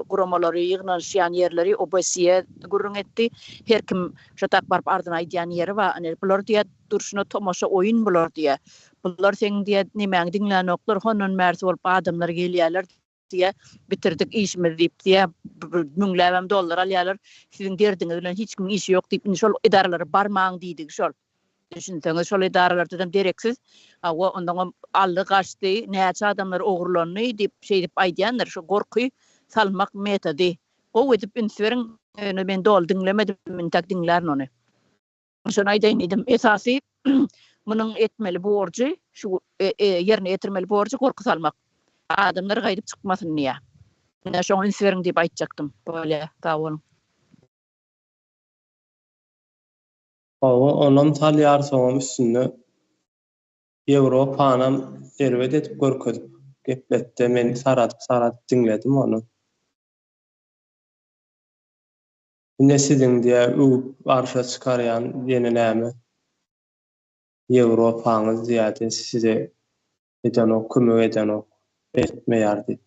guramalary ýygnanyşýan ýerleri OBSE gürrüň etdi. Her kim şo tak baryp arzyny aýdýan ýeri bar. Ine bular diýýär durşuna tomaşa oýun bular diýýär. Bular seň diýýär nemäňi diňlänoklar, hondan bärsi bolup adamlar gelýärler diýýär. Bitirdik işimizi diýip diýýär. Müňläbem dollar alýarlar. Siziň derdiňiz bilen hiç kimiň işi ýok diýip indi şol edaralara barmaň diýdigi şol. Düşünseňiz şol edaralardanam dereksiz, hawa ondaňam aldy gaçdy, näçe adamlar ogurlandy diýip şeýdip aýdýandyr. Şu gorky salmak metody. Gowy edip üns beriň, ýöne men doly diňlemedim, intäk diňlärin ony. Şony aýdaýyn diýdim. Esasy munuň etmeli borjy, şu ýerine ýetirmeli borjy gorky salmak. Adamlar gaýdyp çykmasyn diýýär. Ine şoňa üns beriň diýip aýtjakdym. Bolýa, sag boluň. Hawa, onam salýar, soňam üstünde Ýewropanam erbet edip görkezip gepletdi. Men saradyp-saradyp diňledim ony. Ine siziň diýä öwüp arşa çykarýan ýene näme Ýewropaňyz diýädi size edenok kömek edenok etmeýär diýip.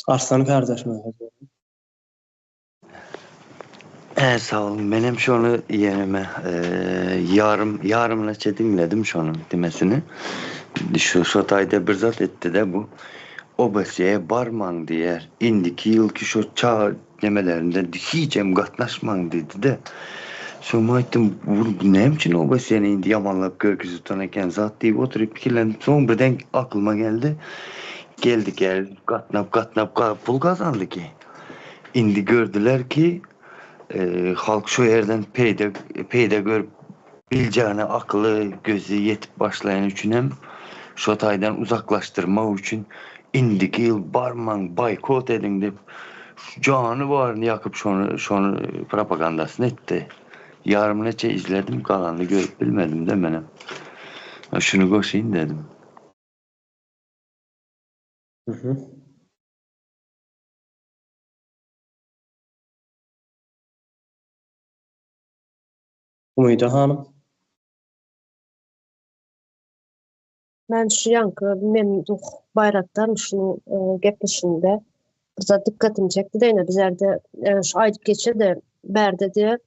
Arslan kardeşime söz berdim. Hä sag boluň menem şony ýeneme ýarym ýarymynaça diňledim şonuň demesini. Şu şo taýda bir zat etdide bu OBSE barmaň diýýär. Indiki ýylky şo ça nemelerinde hijem gatnaşmaň diýdide. Soň men aýtdym bu näme üçin OBSE-ni indi ýamanlap görkezip duran eken zat diýip oturyp pikirlendim. Soň birden aklyma geldi. Geldi geldi gatnap gatnap pul gazandy ki. Indi gördüler ki, halk şu ýerden peýda peýda görüp biljegine akyly, gözi ýetip başlaýany üçin hem şo taýdan uzaklaşdyrmak üçin indiki ýyl barmaň, boýkot ediň diýip, jany baryny ýakyp şony şony propagandasyny etdi. Ýarymynaça izledim, galanyny görüp bilmedim-de menem. Şuny goşaýyn dedim. Umyda hanym. Men şu ýaňky Memduh Baýrakdan şunuň e, gepleşiginde bir zat dikkatymy çekdi de ine bizlerde e, şu aýdyp geçirdi bärde diýe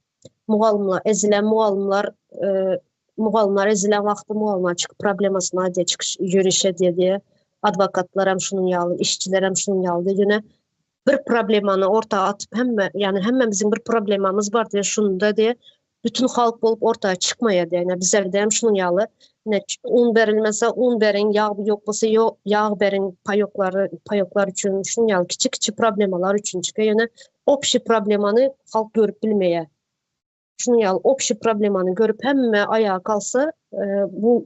mugallymlar ezilen mugallymlar e, mugallymlar ezilen wagty mugallymlar çykyp problemasyny aýdýar çykyş ýöriş edýär diýe adwokatlar hem şunuň ýaly işçiler hem şunuň ýaly diýe ýöne bir problemany orta atyp hemme ýani hemmämiziň bir problemamyz bar diýe şunda diýe bütün halk bolup orta çykmaýar diýe ýani bizlerde hem şunuň ýaly ne un berilmese un beriň ýag ýok bolsa ýag beriň paýoklary paýoklar üçin şunuň ýaly kiçi kiçi problemalar üçin çykýar ýöne общий problemany halk görüp bilmeýär Şunuň ýaly общий problemany görüp hemme aýaga galsa, e, bu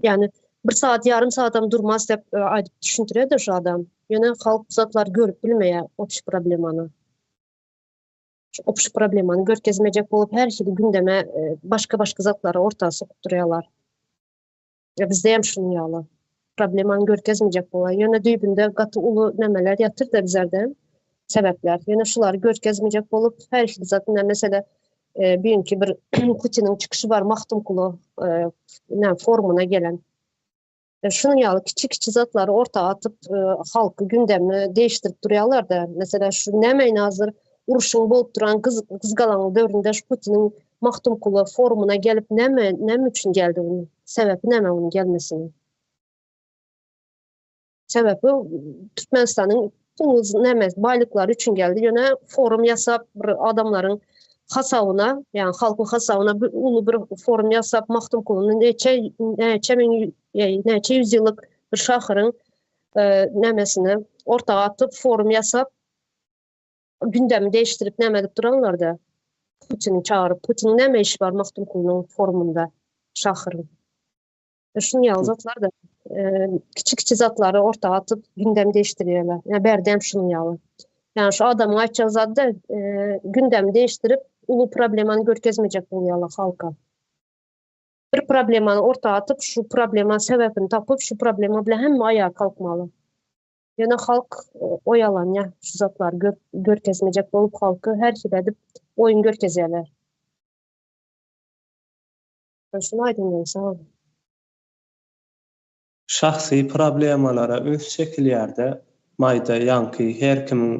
ýani bir saat ýarym saatam durmaz diýip e, aýdyp düşündirýär şu adam. Ýöne halk bu zatlary görüp bilmeýär общий problemany. Şu общий problemany görkezmejek bolup her hili gündeme e, başga-başga zatlary orta sokup durýarlar. Ya bizde hem şunuň ýaly. Problemany görkezmejek bolar. Ýöne düýbünde gaty uly nämeler ýatyr da bizlerde sebäpler. Ýöne şulary görkezmejek bolup her hili zat ine mesele e, büyünki bir Putiniň çykyşy bar Mahtumkulu e, ne forumuna gelen. E, şunuň ýaly kiçi-kiçi zatlary orta atyp e, halky gündemini değiştirip durýarlar da. Mesela şu näme hazır uruşyň bolup duran gyz gyzgalaňly döwründe şu Putiniň Magtymguly forumyna gelip näme näme üçin geldi onuň? Sebäpi näme onuň gelmesiniň? Sebäpi Türkmenistanyň pul näme baýlyklary üçin geldi. Ýöne forum ýasap bir adamlaryň hasabyna, ýagny halkyň hasabyna bir uly bir forum ýasap Magtymgulyny neçe näçe müň näçe ýüz ýyllyk bir şahyryň nämesini orta atyp forum ýasap gündemi değiştirip näme edip duranlar-da. Putini çagyryp, Putiniň näme işi bar Magtymgulynyň forumynda şahyryň. E, şuny ýaly zatlar da e, kiçi-kiçi zatlary orta atyp gündem değiştirýärler. Ýa berdem şunuň ýaly. Ýani şu adamyň aýtjak zady da e, gündemi değiştirip uly problemany görkezmejek bolýarlar halka. Bir problemany orta atyp, şu problema sebäbini tapyp, şu problema bilen hemme aýaga kalkmaly. Ýöne halk oýalanýar şu zatlary gör, görkezmejek bolup halky her hili edip oýun görkezýärler. Ben şunu aýdym diýdim, sag boluň. Şahsy problemalara üns çekilýärde maýda ýaňky her kimiň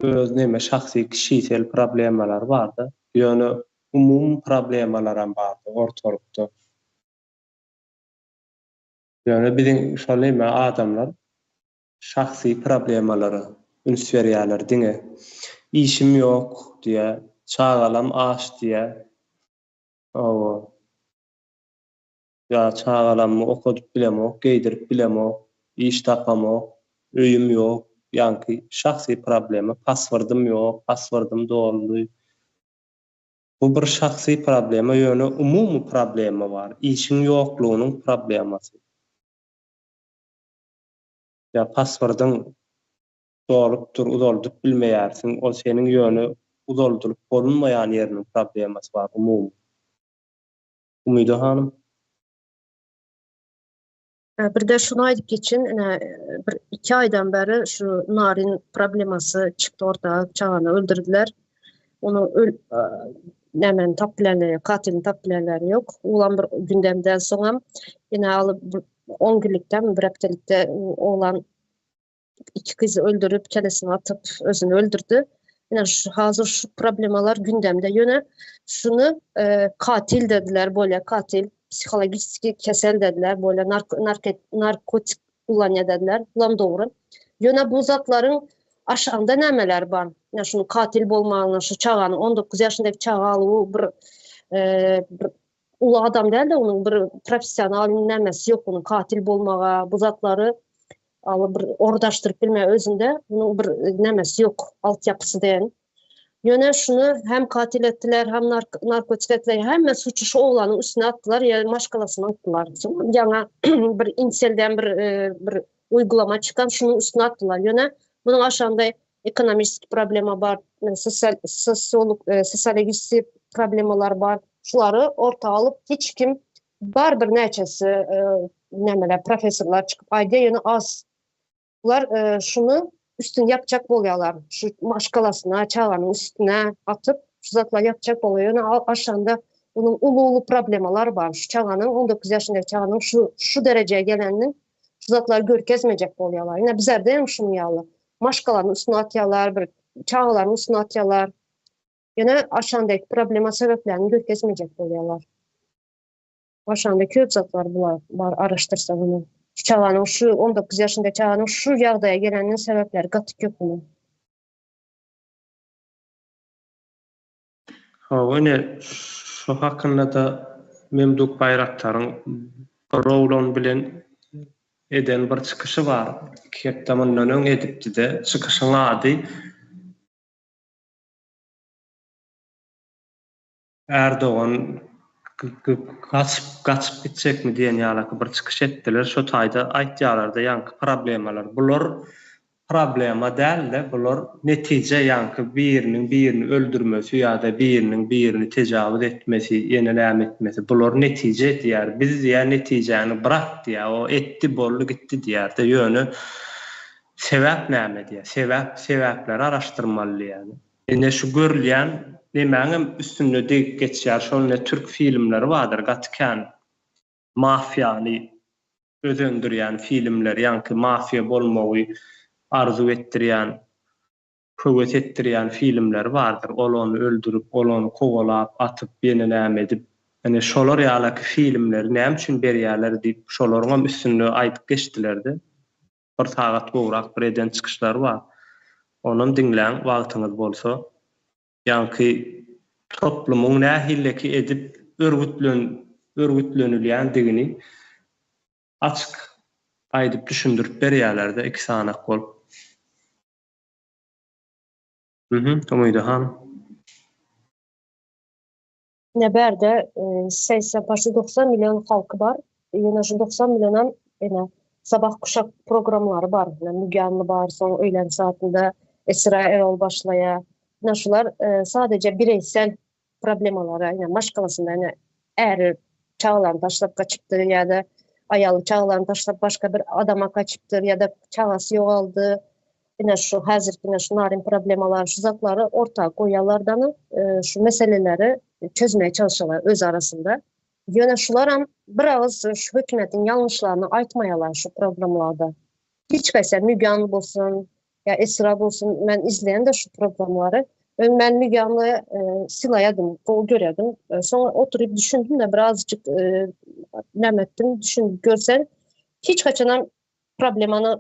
öz neme şahsy kişisel problemalary barda ýöne umumy problemalaram barda ortalykda. Ýöne biziň şol neme adamlar şahsy problemalara üns berýärler diňe. Işim ýok diýýä, çagalam aç diýýä. Hawa. Ýa çagalammy okadyp bilemok, geýdirip bilemok, iş tapamok, öýüm ýok, ýaňky şahsy problema, paswordym ýok, paswordym doldy. Bu bir şahsy problema, ýöne umumy problema bar, işiň ýoklugynyň problemasy. Ýa paswordyň dolup dur, uzaldyp bilmeýärsiň, ol seniň ýöne uzaldylyp bolunmaýan ýeriniň problemasy bar umumy. Umyda hanym. Bir-de şuny aýdyp geçin, ine bir iki aýdan bäri şu Naryn problemasy çykdy orta, çagany öldürdiler. Onu öl nämäni tapyp bilenleri, katilini tapyp bilenleri ýok. Olam bir gündemden soňam ine alyp 10 günlükden bir hepdelikde oglan iki gyzy öldürip, kellesini atyp özüni öldürdi. Ine şu hazır şu problemalar gündemde. Ýöne şuny e, katil dediler, bolýa katil, psihologiki kesel dediler, bolýa narko, narko, narkotik kullanýar dediler. Bulam dogry. Ýöne bu zatlaryň aşagynda nämeler bar? Ine şuny katil bolmagyna, şu çaganyň 19 ýaşyndaky çaga bu bir e, bir uly adam däl-de onuň bir professional nämesi ýok, onuň katil bolmaga bu zatlary aly bir ordaşdyryp bilme özünde munuň bir nämesi ýok, altyapysy diýen. Ýöne şuny hem katil etdiler, hem narkotik etdiler, hemme suçy şu oglanyň üstüne atdylar, ýa maşgalasyna atdylar. Ýaňa bir inselden bir e, bir uygulama çykan şunuň üstüne atdylar. Ýöne munuň aşagynda ekonomik problema bar, sosial sosiolog e, sosiologik problemalar bar. Şulary orta alyp hiç kim bar bir näçesi e, nämeler professorlar çykyp aýdýar, ýöne az. Bular e, şuny üstün ýapjak bolýarlar. Şu maşgalasyna, çaganyň üstüne atyp, şu zatlary ýapjak bolýar. Ýöne aşanda bunun uly-uly problemalar bar. Şu çaganyň 19 ýaşyndaky çaganyň şu şu derejeye geleniniň şu zatlary görkezmejek bolýarlar. Ýöne bizlerde hem şunuň ýaly. Maşgalanyň üstüne atýarlar, bir çagalaryň üstüne atýarlar. Ýöne aşandaki problema sebäplerini görkezmejek bolýarlar. Aşanda köp zatlar bular bar araşdyrsa bunu. Şu çaganyň şu 19 ýaşynda çaganyň şu ýagdaýa geleniniň sebäpleri gaty köp bunu. Hawa ine şu hakynda-da Memduk Baýraktaryň bir oglan bilen eden bir çykyşy bar. Iki hepde mundan öň edipdi-de. Çykyşyň ady Erdogan gaçyp gaçyp gitjekmi diýen ýalaky bir çykyş etdiler. Şo taýda aýtýalarda ýaňky problemalar. Bular problema däl-de, bular netije ýaňky biriniň birini öldürmesi ýa-da biriniň birini tejawuz etmesi, ýene näme etmesi, bular netije diýýär. Biz diýýär netijäni bırak diýýär. O etdi, boldy, gitdi diýýär-de. Ýöne sebäp näme diýýär. Sebäp, sebäpleri araşdyrmaly diýýär. Ine şu görülýän nemäňem üstünde degip geçýär şol ne türk filmleri bardyr gaty kän mafiýany özendirýän filmler ýaňky mafiýa bolmagy arzuw etdirýän höwes etdirýän filmleri bardyr ol ony öldürip ol ony kowalap atyp ýene näme edip ine şolar ýalaky filmleri näme üçin berýäler diýip şolaryňam üstünde aýdyp geçdilerde. Bir sagat gowrak bir eden çykyşlary bar. Onam diňläň wagtyňyz bolsa. Ýaňky Toplumyň nähilleki edip örgütlen örgütlenilýändigini açyk aýdyp düşündirip berýärler-de iki sanak bolup. Mhm, Umyda hanym. Ine bärde 80 paşy 90 million halky bar. Ýöne şu 90 millionam ine sabah kuşak programlary bar. Ine Müge Anly bar, soň öýlän saatynda Esra Erol başlaýar. Ine şular sadece bireýsel problemalara, ine maşgalasynda ine äri çagalaryny taşlap gaçypdyr ýa-da aýaly çagalaryny taşlap başga bir adama gaçypdyr ýa-da çagasy ýogaldy. Ine şu häzirki ine şu narin problemalar, şu zatlary orta goýýarlar e, şu meseleleri çözmeye çalışýarlar öz arasynda. Ýöne şularam bir agyz şu hökümetiň ýalňyşlaryny aýtmaýarlar şu programlarda. Hiç haýsy Müge Anly bolsun, ýa Esra bolsun, men izleýän-de şu programlary. Öň men Müge Anly e, sylaýadym, gowy görýärdim. E, soňra oturyp düşündim-de birazjyk e, näme etdim, düşünip görsen, hiç haçanam problemany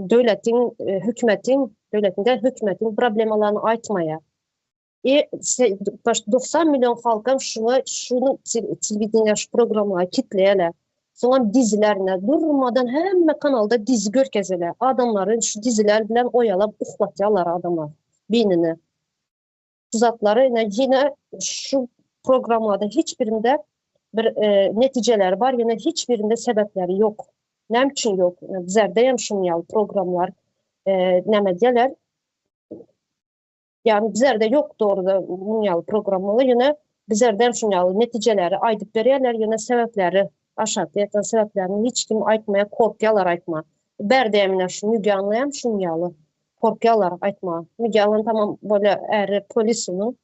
döwletiň, e, hökümetiň, döwletiň däl, hökümetiň problemalaryny aýtmaýar. E, 90 milyon halkam şuna, şunu telewideniýe şu programmalara kitleýärler. Soňam dizilerine durmadan hemme kanalda dizi görkezeler. Adamlary şu diziler bilen oýalap uhlatýarlar adamlar beýnini. Şu zatlary ine ýene şu programmada hiç birinde bir e, netijeleri bar, ýene hiç birinde sebäpleri ýok. Näme üçin ýok? Bizlerde hem şuň ýaly programlar e, näme diýerler? Ýagny bizlerde ýok dogruda muň ýaly programmalar, ýöne bizlerde hem şuň ýaly netijeleri aýdyp berýärler, ýöne sebäpleri aşakda ýatan sebäplerini hiç kim aýtmaýar, korkýarlar aýtma. Bärde hem ine şu Müge Anly hem şuň ýaly korkýarlar aýtma. Müge Anly tamam bolýa äri polis onuň.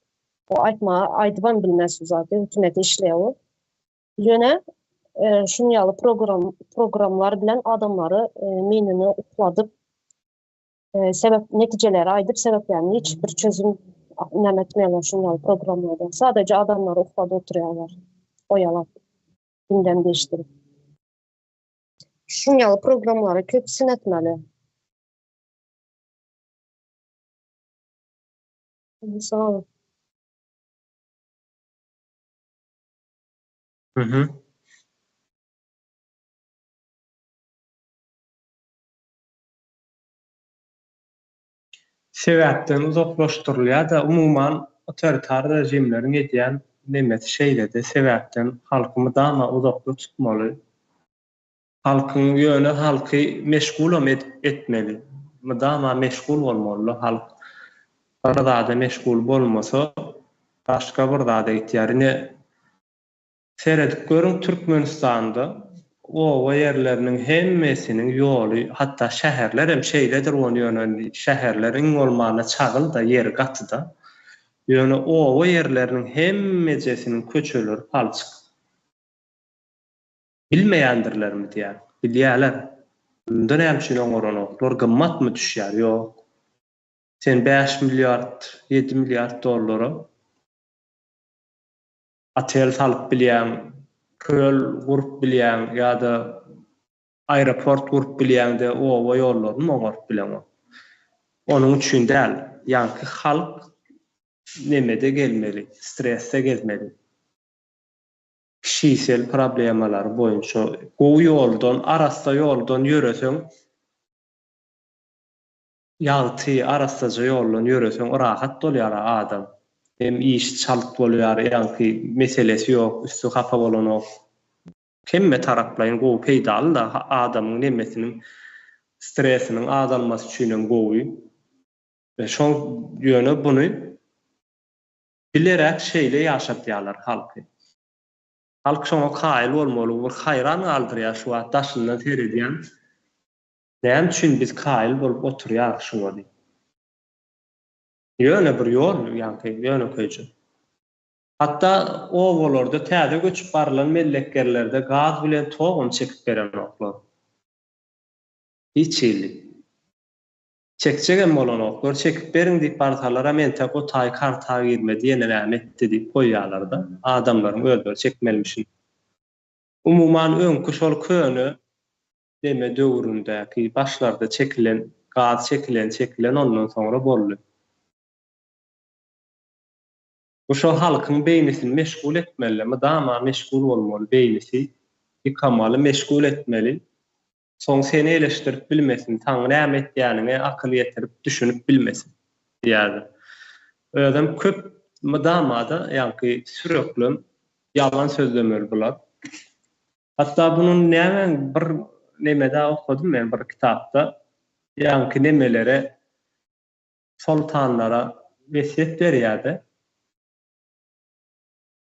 O aýtma, aýdybam bilmez bu zady, hökümete işleýär o. Ýöne e, şuň ýaly program programlar bilen adamlary e, meýnini ukladyp sebäp netijeleri aýdyp sebäplerini hiç bir çözüm näme etmeýärler şuň ýaly programlarda. Sadece adamlary ukladyp oturýarlar. Oýalap. Gündem değiştirip. Şuň ýaly programlary köp syn etmeli. Sag boluň. Mhm. Sebäpden uzaklaşdyrylýar-da, umuman otoritar režimleriň edýän nemesi şeýlede, sebäpden halky mydama uzakda tutmaly. Halkyň ýöne halky meşgulam edip etmeli. Mydama meşgul bolmaly halk. Bir zada meşgul bolmasa, başga bir zada gitýär. Ine, Seredip görüň Türkmenistanda oba ýerleriniň hemmesiniň ýoly hatda şäherler hem şeýledir ony ýöne indi şäherler iň bolmanda çagylda ýeri gatyda ýöne oba ýerleriniň hemmejesiniň köçeleri palçyk bilmeýändirlermi diýýän bilýäler munda näme üçin oňaranoklar gymmatmy düşýär ýok sen bäş milliard ýedi milliard dollara otel salyp bilýäň, köl gurup bilýäň ýa-da aeroport gurup bilýäň-de oba ýollaryny oňaryp bileňok. Onuň üçin däl, ýaňky halk nemede gelmeli, stresde gezmeli. Kişisel problemalary boýunça gowy ýoldan, arassa ýoldan ýöreseň, Ýagty, arassaja ýoldan ýöreseň rahat bolýar-a adam. Hem işi çalt bolýar, ýaňky meselesi ýok, üsti hapa bolanok. Hemme taraplaýyn gowy, peýdaly-da, adamyň nemesiniň, stresiniň azalmasy üçinem gowy. Şoň ýöne buny bileräk şeýle ýaşatýarlar halky. Halk şoňa kaýyl bolmaly, bir haýran galdyrýar şu wagt daşyndan seredýän. Näme üçin biz kaýyl bolup oturýarys şuňa diýip. Ýöne bir ýol ýaňky ýönekeýje. Hatda obalarda täze göçüp barylan mellekgerlerde gaz bilen togam çekip berenoklar. Hiç hili. Çekjegem bolanoklar. Çekip beriň diýip barsalaram entek o taý karta girmedi ýene näme etdi diýip goýýarlarda. Adamlaryň özleri çekmelimişin. Umuman öňki şol köne Deme döwründäki başlarda çekilen gaz çekilen çekilen ondan soňra boldy. Bu şo halkyň beýnisini meşgul etmeli, mydama meşgul bolmaly beýnisi, ýykamaly, meşgul etmeli. Soň seni eleşdirip bilmesin, saň näme etýäniňe akyl ýetirip, düşünip bilmesin diýýärdi. Özem köp mydama-da ýaňky süreklem ýalan sözlemeli bular. Hatda bunuň näme bir nemede okadym men bir kitapda, ýaňky nemelere soltanlara wesýet berýär-de,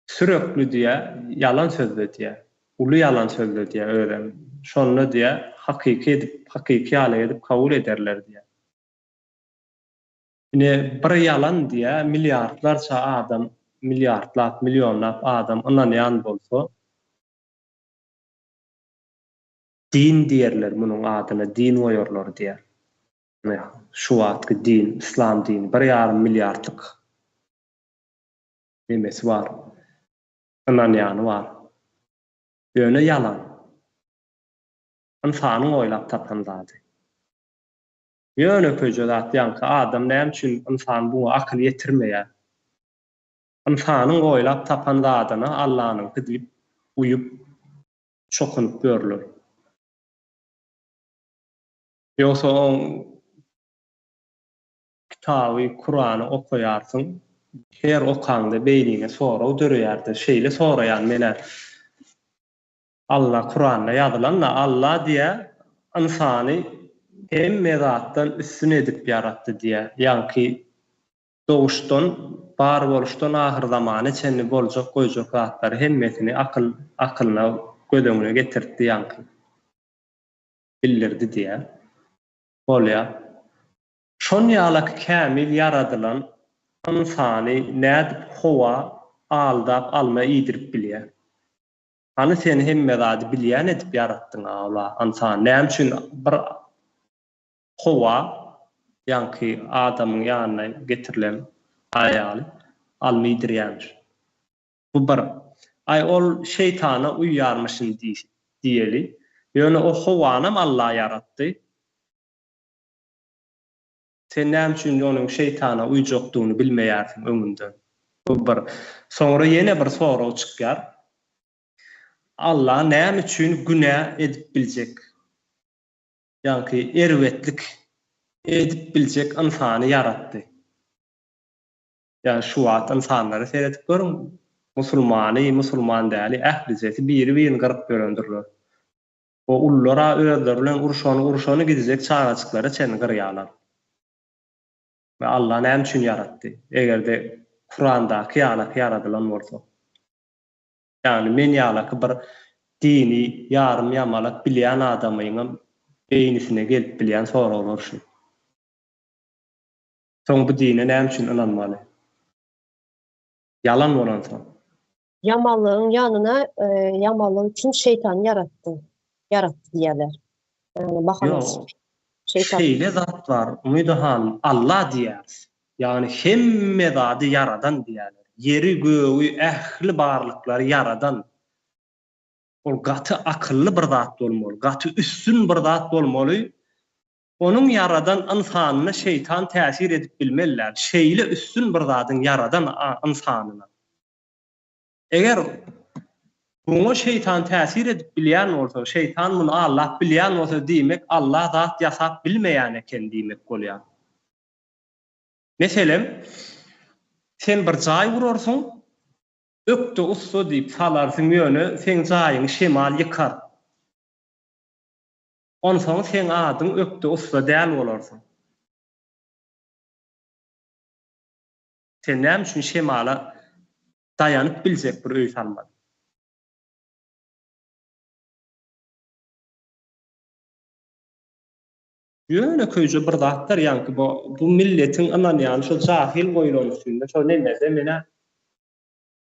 Sürekli diýýär, ýalan sözle diýýär. Uly ýalan sözle diýýär özem. Şonda diýýär, hakyky edip, hakyky ýaly edip kabul ederler diýýär. Ine, bir ýalan diýýär, milliardlarça adam, milliardlap, millionlap adam ynanýan bolsa, din diýerler munuň adyna, din goýarlar diýýär. Şu wagtky din, yslam dini bir ýarym milliardlyk nemesi bar, ynanýany bar. Ýöne ýalan. Ynsanyň oýlap tapan zady. Ýönekeýje zat ýaňky adam näme üçin ynsan buňa akyl ýetirmeýär? Ynsanyň oýlap tapan zadyna Allanyňky diýip uýup çokunyp ýörler. Ýogsa oň kitaby Kurany okaýarsyň, her okaňda beýniňe sorag döreýärdi. Şeýle soraýan menä. Alla Kuranda ýazylan-da Alla diýä ynsany hemme zatdan üstün edip ýaratdy diýä. Ýaňky doguşdan, bar boluşdan ahyrzamana çenli boljak goýjak zatlary hemmesini akyl akylyna göz öňüne getirtdi ýaňky. Bildirdi diýýär. Bolýar. Şon ýalaky kämil ýaradylan ynsany nädip howa aldap alma iýdirip bilýär? Hany sen hemme zady bilýän edip ýaratdyň a ynsan näme üçin bir howa ýaňky adamyň ýanyna getirilen aýaly alma iýdirýämiş? Bu bir. Aý ol şeýtana uýýarmyşyn diýeli. Ýöne o howanam Alla ýaratdy. Sen näme üçin onuň şeýtana uýjakdygyny bilmeýärsiň öňünden. Bu bir. Soňra ýene bir sorag çykýar. Alla näme üçin günä edip biljek, ýaňky erbetlik edip biljek ynsany ýaratdy? Ýa şu wagt ynsanlara seredip görüň, musulmany, musulman däli ählijesi biri-birini gyryp ýörendirler. O ulular-a özleri bilen urşany urşany gidijek çagajyklara çenli gyrýarlar. We Allah näme üçin ýaratdy? Eger-de Kurandaky ýalaky ýaradylan bolsa. Ýagny men ýalaky bir dini ýarym-ýamalak bilýän adamyňam beýnisine gelip bilýän soraglar şu. Soň bu dine näme üçin ynanmaly? Ýalan bolansoň. Ýamanlygyň ýanyna ýamanlyk üçin şeýtany ýaratdy. Ýaratdy diýýärler. Ýagny bahana Ýok. Şeýle zat bar, Umyda hanym, Alla diýýäris. Ýagny hemme zady ýaradan diýýärler. Ýeri, gögi, ähli barlyklary ýaradan. Ol gaty akylly bir zat bolmaly, gaty üstün bir zat bolmaly. Onuň ýaradan ynsanyna şeýtan täsir edip bilmeli däl. Şeýle üstün bir zadyň ýaradan ynsanyna. Eger muňa şeýtan täsir edip bilýän bolsa, şeýtan muny aldap bilýän bolsa, diýmek Allah zat ýasap bilmeýän eken diýmek bolýar. Meselem, sen bir jaý gurarsyň, ökde ussa diýip salarsyň ýöne seň jaýyňy şemal ýykar. Onsoň seň adyň ökde ussa däl bolarsyň. Sen näme üçin şemala daýanyp biljek bir öý salmadyň? Ýönekeýje bir zatlar ýaňky bu bu milletiň ynanýany şo jahyl goýulany üçin-de şo nemede menä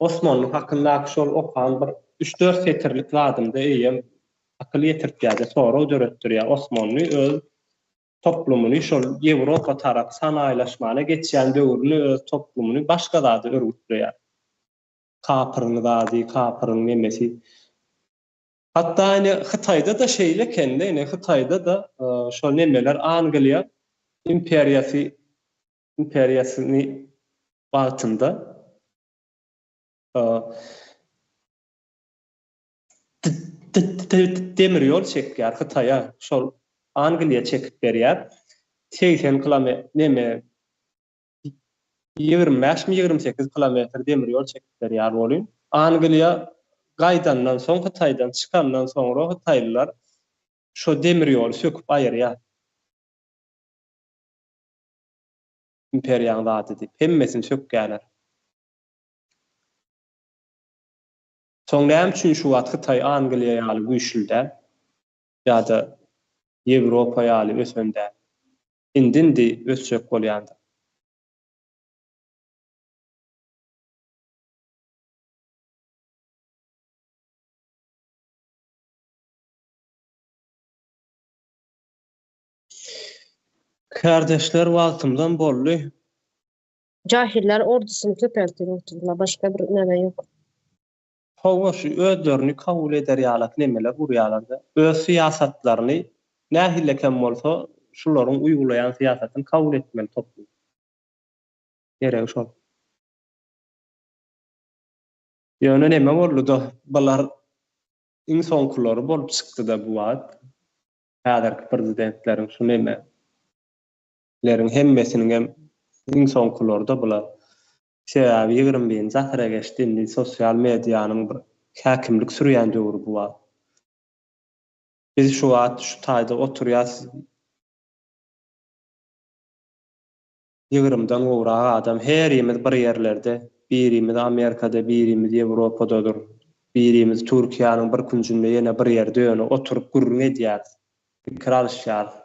Osmanly hakyndaky şol okan bir üç-dört setirlik zadymda eýýäm akyl ýetirtýär-de, sorag döretdirýär. Osmanly öz toplumyny şol Ýewropa tarap sanaýylaşmana geçýän döwründe öz toplumyny başga zada örgütleýär. Kapyryň zady, kapyryň nemesi. Hatda ine Hytaýda-da şeýle eken-de, ine Hytaýda-da şol nemeler Angliýa imperiýasy imperiýasyny wagtynda. Demir ýol çekýär Hytaýa, şol Angliýa çekip berýär. 80 kilome neme 25 mi 28 kilometr demir ýol çekip berýär welin, Angliýa gaýdandan soň Hytaýdan çykandan soňra hytaýlylar şo demir ýoly söküp aýyrýar. Imperiýaň zady diýip, hemmesini sökýärler. Soň näme üçin şu wagt Hytaý Angliýa ýaly güýçli däl? Ýa-da Ýewropa ýaly ösen däl? Indi-indi ösjek bolýandyr. Kärdeşler wagtymdan boldy. Jahiller ordusyny köpeltip otyrlar başga bir neme ýok. Hawa şu özlerini kabul eder ýalak nemeler gurýalarda. Öz syýasatlaryny nähilikem bolsa şularyň uýgulaýan syýasatyny kabul etmeli toplum. Geregi şol. Ýöne neme bolduda bular iň soňkulary bolup çykdyda bu wagt. Häzirki prezidentleriň şu neme leriň hemmesiniňem iň soňkularda bular. Sebäbi 21-nji asyra geçdi indi sosial medianyň bir häkimlik sürýän döwri bu wagt. Biz şu wagt şu taýda oturýas ýigrimden gowrak adam herimiz bir ýerlerde, birimiz Amerikada, birimiz Ýewropadadyr, birimiz Türkiýäniň bir künjünde ýene bir ýerde ýöne oturyp gürrüň edýäris, pikir alyşýarys.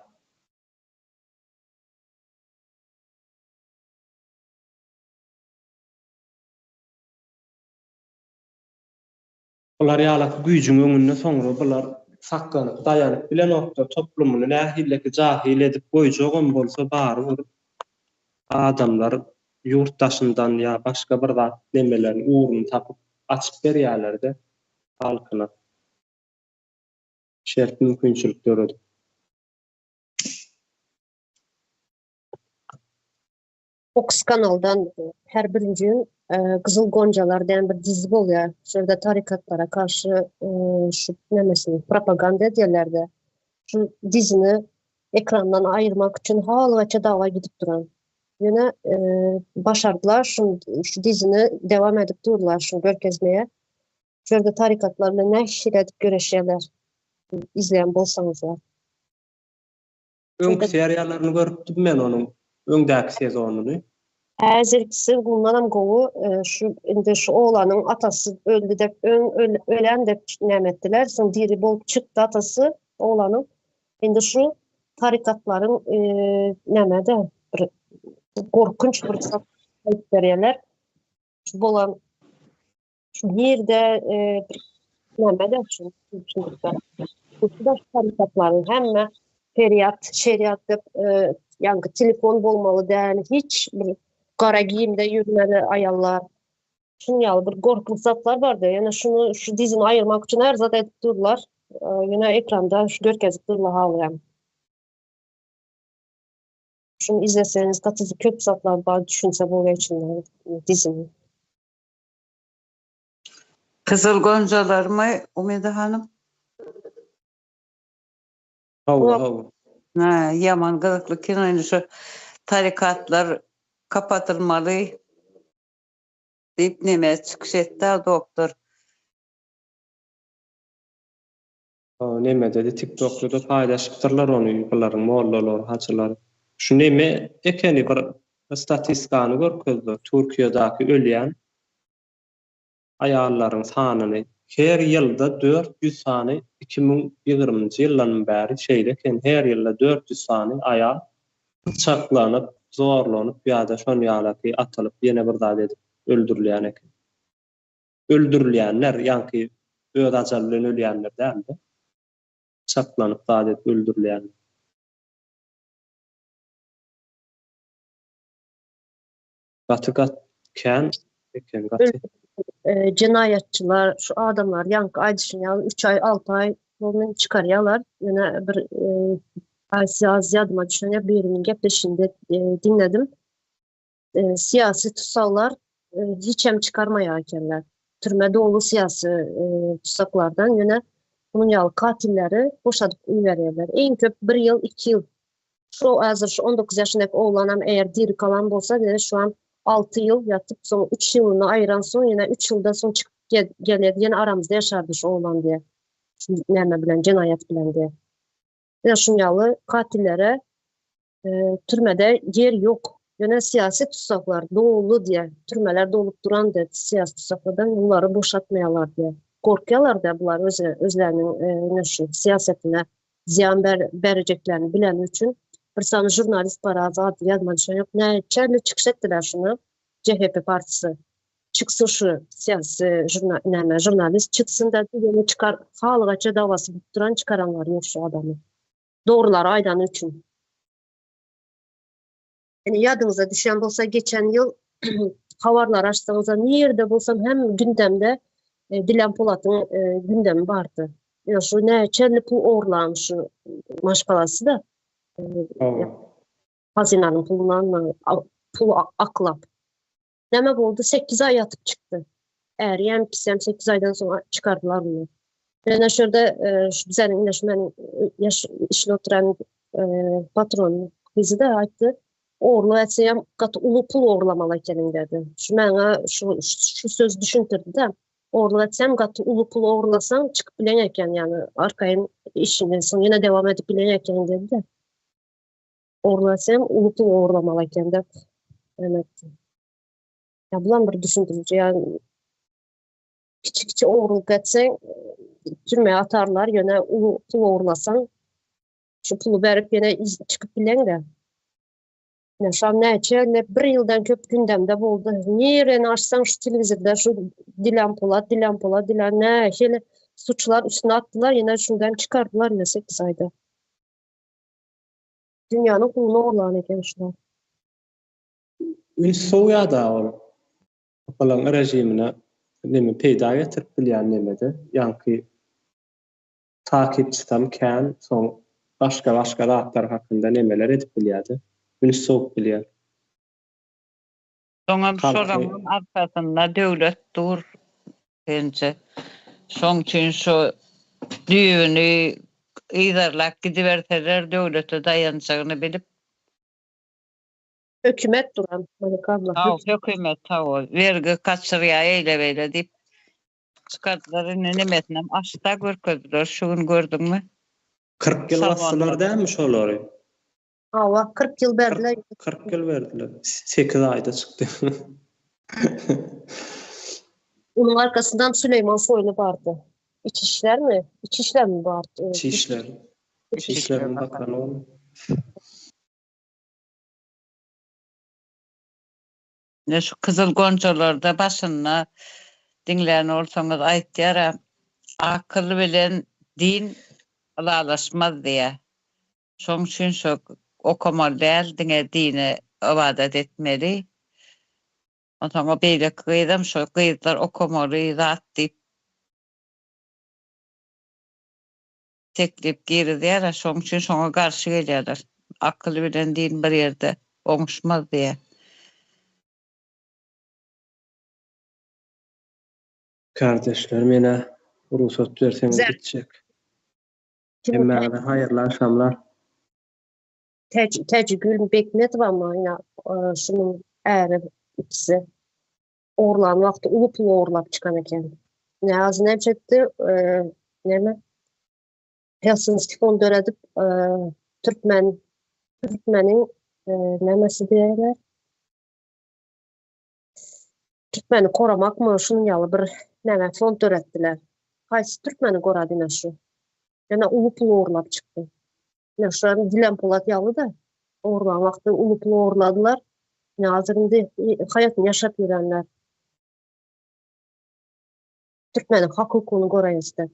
Bular ýalaky güýjüň öňünde soňra bular saklanyp daýanyp bilenokda toplumyny nähilleki jahyl edip goýjagam bolsa barybir adamlar ýurt daşyndan ýa başga bir zat nemelerini ugruny tapyp açyp berýälerde halkyna şert mümkinçilik döredip. Fox kanaldan her birinji gün Gyzyl Gonjalar diýen bir dizi bolýar. Şu ýerde tarikatlara garşy şu nemesini propaganda edýärler-de. Şu dizini ekrandan aýyrmak üçin halgaça dawa gidip duran. Ýöne başardylar şu şu dizini dewam edip durlar şuny görkezmeye. Şu ýerde tarikatlar bilen nähili edip göreşýärler. Izleýän bolsaňyzlar. Öňki seriýalaryny görüpdim men onuň öňdäki sezonyny. Häzirkisi bundanam gowy şu indi şu oglanyň atasy öldi dep öň ölen dep näme etdiler soň diri bolup çykdy atasy oglanyň indi şu tarikatlaryň nämede bir gorkunç bir zat aýdyp berýärler şu bolan Şu nirde näme şu tarikatlaryň hemme şeriat, şeriat dep ýaňky telefon bolmaly däl, hiç bir gara giýimde ýürmeli aýallar. Şuň ýaly bir gorkunç zatlar bardy. Ýöne şuny şu dizini aýyrmak üçin her zat edip durlar. Ýöne ekranda şu görkezip durlar halyam. Şuny izleseňiz gaty köp zatlar bar düşünse bolýar içinde dizini. Gyzyl gonjalarmy Umida hanym? Hawa, hawa. Ha, ýaman gyzykly kino indi şu tarikatlar kapatylmaly diýip neme çykyş etdi doktor. Nemede-de TikTokda-da paýlaşypdyrlar ony bularyň mollalary, hajylary. Şu neme ekeni bir statistikany görkezdiler. Türkiýedäki ölýän aýallaryň sanyny her ýylda 400 sany 2020-nji ýyldan bäri şeýle eken her ýylda 400 sany aýal pyçaklanyp, zorlanyp ýa-da şon ýalaky atylyp ýene bir zat edip öldürilýän eken. Öldürilýänler, ýaňky öz ajaly bilen ölýänler däl-de, pyçaklanyp zat edip öldürilýänler. Gaty gat kän eken gaty. Jenaýatçylar şu adamlar ýaňky aýdyşyň ýaly 3 aý 6 aý bolman çykarýarlar. Ýöne bir az ýadyma düşenýär biriniň gepleşiginde diňledim. Syýasy tussaglar hiç hem çykarmaýar ekenler. Türme doly syýasy tussaklardan ýöne munuň ýaly katilleri boşadyp iberýärler. Iň köp bir ýyl, iki ýyl. Şu häzir şu 19 ýaşyndaky oglanam eger diri galan bolsa, ýene şu an 6 ýyl ýatyp, soň 3 ýylyny aýyran soň ýene 3 ýyldan soň çykyp gelerdi, ýene aramyzda ýaşardy şu oglan diýe. Şu näme bilen, jenaýat bilen diýe. Ýene şuň ýaly katillere Türmede ýer ýok. Ýöne syýasy tussaglar doly diýýär. Türmeler dolup duran diýýär syýasy tussaglardan bulary boşatmaýarlar diýýär. Gorkýarlar diýýär bular öz özleriniň ine şu syýasatyna zyýan berjeklerini bileni üçin. Bir sany žurnalist bar az ady ýadyma düşen ýok. Näçe çykyş etdiler şuny CHP partisy. Çyksyn şu syýasy näme žurnalist çyksyn da ýene çykar halygaça dawasy bolup duran çykaranlary ýok şu adamy. Dogrulary aýdany üçin. Ýani ýadyňyza düşýän bolsa geçen ýyl habarlary açsaňyzam nirde bolsam hem gündemde e, Dilan Polatyň e, gündemi bardy. Ýa şu näçe pul ogurlan şu maşgalasy da. E, hazynanyň pulundan pul aklap. Näme boldy? 8 aý ýatyp çykdy. Äriyem, pisem 8 aýdan soň çykardylar muny. Ýöne şu ýerde e, şu bizäniň ine şu meniň e, ýaş işli oturan e, patron gyzy da aýtdy. Ogurlyk etsem gaty uly pul ogurlamaly ekeniň dedi. Şu maňa şu şu söz düşündirdi de. Ogurlyk etsem gaty uly pul ogurlasaň çykyp bilen eken ýani arkaýyn işiňden soň ýene dowam edip bilen eken dedi de. Ogurlasam uly pul ogurlamaly eken dep. Evet. Ya bulam bir düşündirici yani kiçi kiçi ogurlyk etseň türmä atarlar ýöne uly pul ogurlasaň şu puly berip ýene çykyp bileň-de. Ine şam näçe ne bir ýyldan köp gündemde boldy. Nireni açsaň şu telewizorda şu Dilan Polat, Dilan Polat, Dilan nähili suçlar üstüne atdylar ýene şundan çykardylar ýene 8 aýda. Dünýäniň puluny ogurlan eken şular. Üns sowýada ol. Olaň režimine neme peýda getirip bilýän nemede ýaňky takipçisem kän soň başga başga zatlar hakynda nemeler edip bilýärdi üns sowup bilýär. Soňam şolaňam arkasynda döwlet dur sençe. Şoň üçin şu düýbüni yzarlap gidiberseler döwlete daýanjagyny bilip Hökümet duran Malika abla. Haw hökümet hawa wergi gaçyrýa eýle beýle diýip çykardylar indi nemesinem açda görkezdiler şu gün gördüňmi. 40 ýyl basdylar dälmi şolary? Hawa 40 ýyl berdiler. 40 ýyl berdiler. 8 aýda çykdy. Onuň arkasyndan Süleýman Soýlu bardy. Iç işlermi? Iç işlermi bardy? İç işler. İç işleriň bakany ol. Ine şu Kyzyl gonjalarda başynda diňlän bolsaňyz aýtýara akyl bilen din ylalaşmaz diýä. Şoň üçin şo okamaly däl diňe dine ybadat etmeli. Onsoň o beýleki gyzam şo gyzlar okamaly zat diýip teklip girizýärler, şoň üçin şoňa garşy gelýärler. Akyl bilen din bir ýerde oňuşmaz diýýär. Kardeşler menä rugsat berseňiz gitjek. Hemmäňize haýyrly agşamlar. Täjigül Bekmedowamy ýa şunuň äri ikisi ogurlan wagty uly pul ogurlap çykan eken. Näz näme etdi? Näme? Helsinki fond döredip, türkmen türkmeniň nämesi diýerler? Türkmeni koramakmy, şunuň ýaly bir näme fond döretdiler. Haýsy türkmeni gorady ine şu? Ýöne uly pul ogurlap çykdy. Ine şu hem Dilan Polat ýaly-da. Ogurlan wagty uly pul ogurladylar. Ine hazir indi haýatyny ýaşap ýörenler. Türkmeniň hak-hukugyny goraýyn isläp.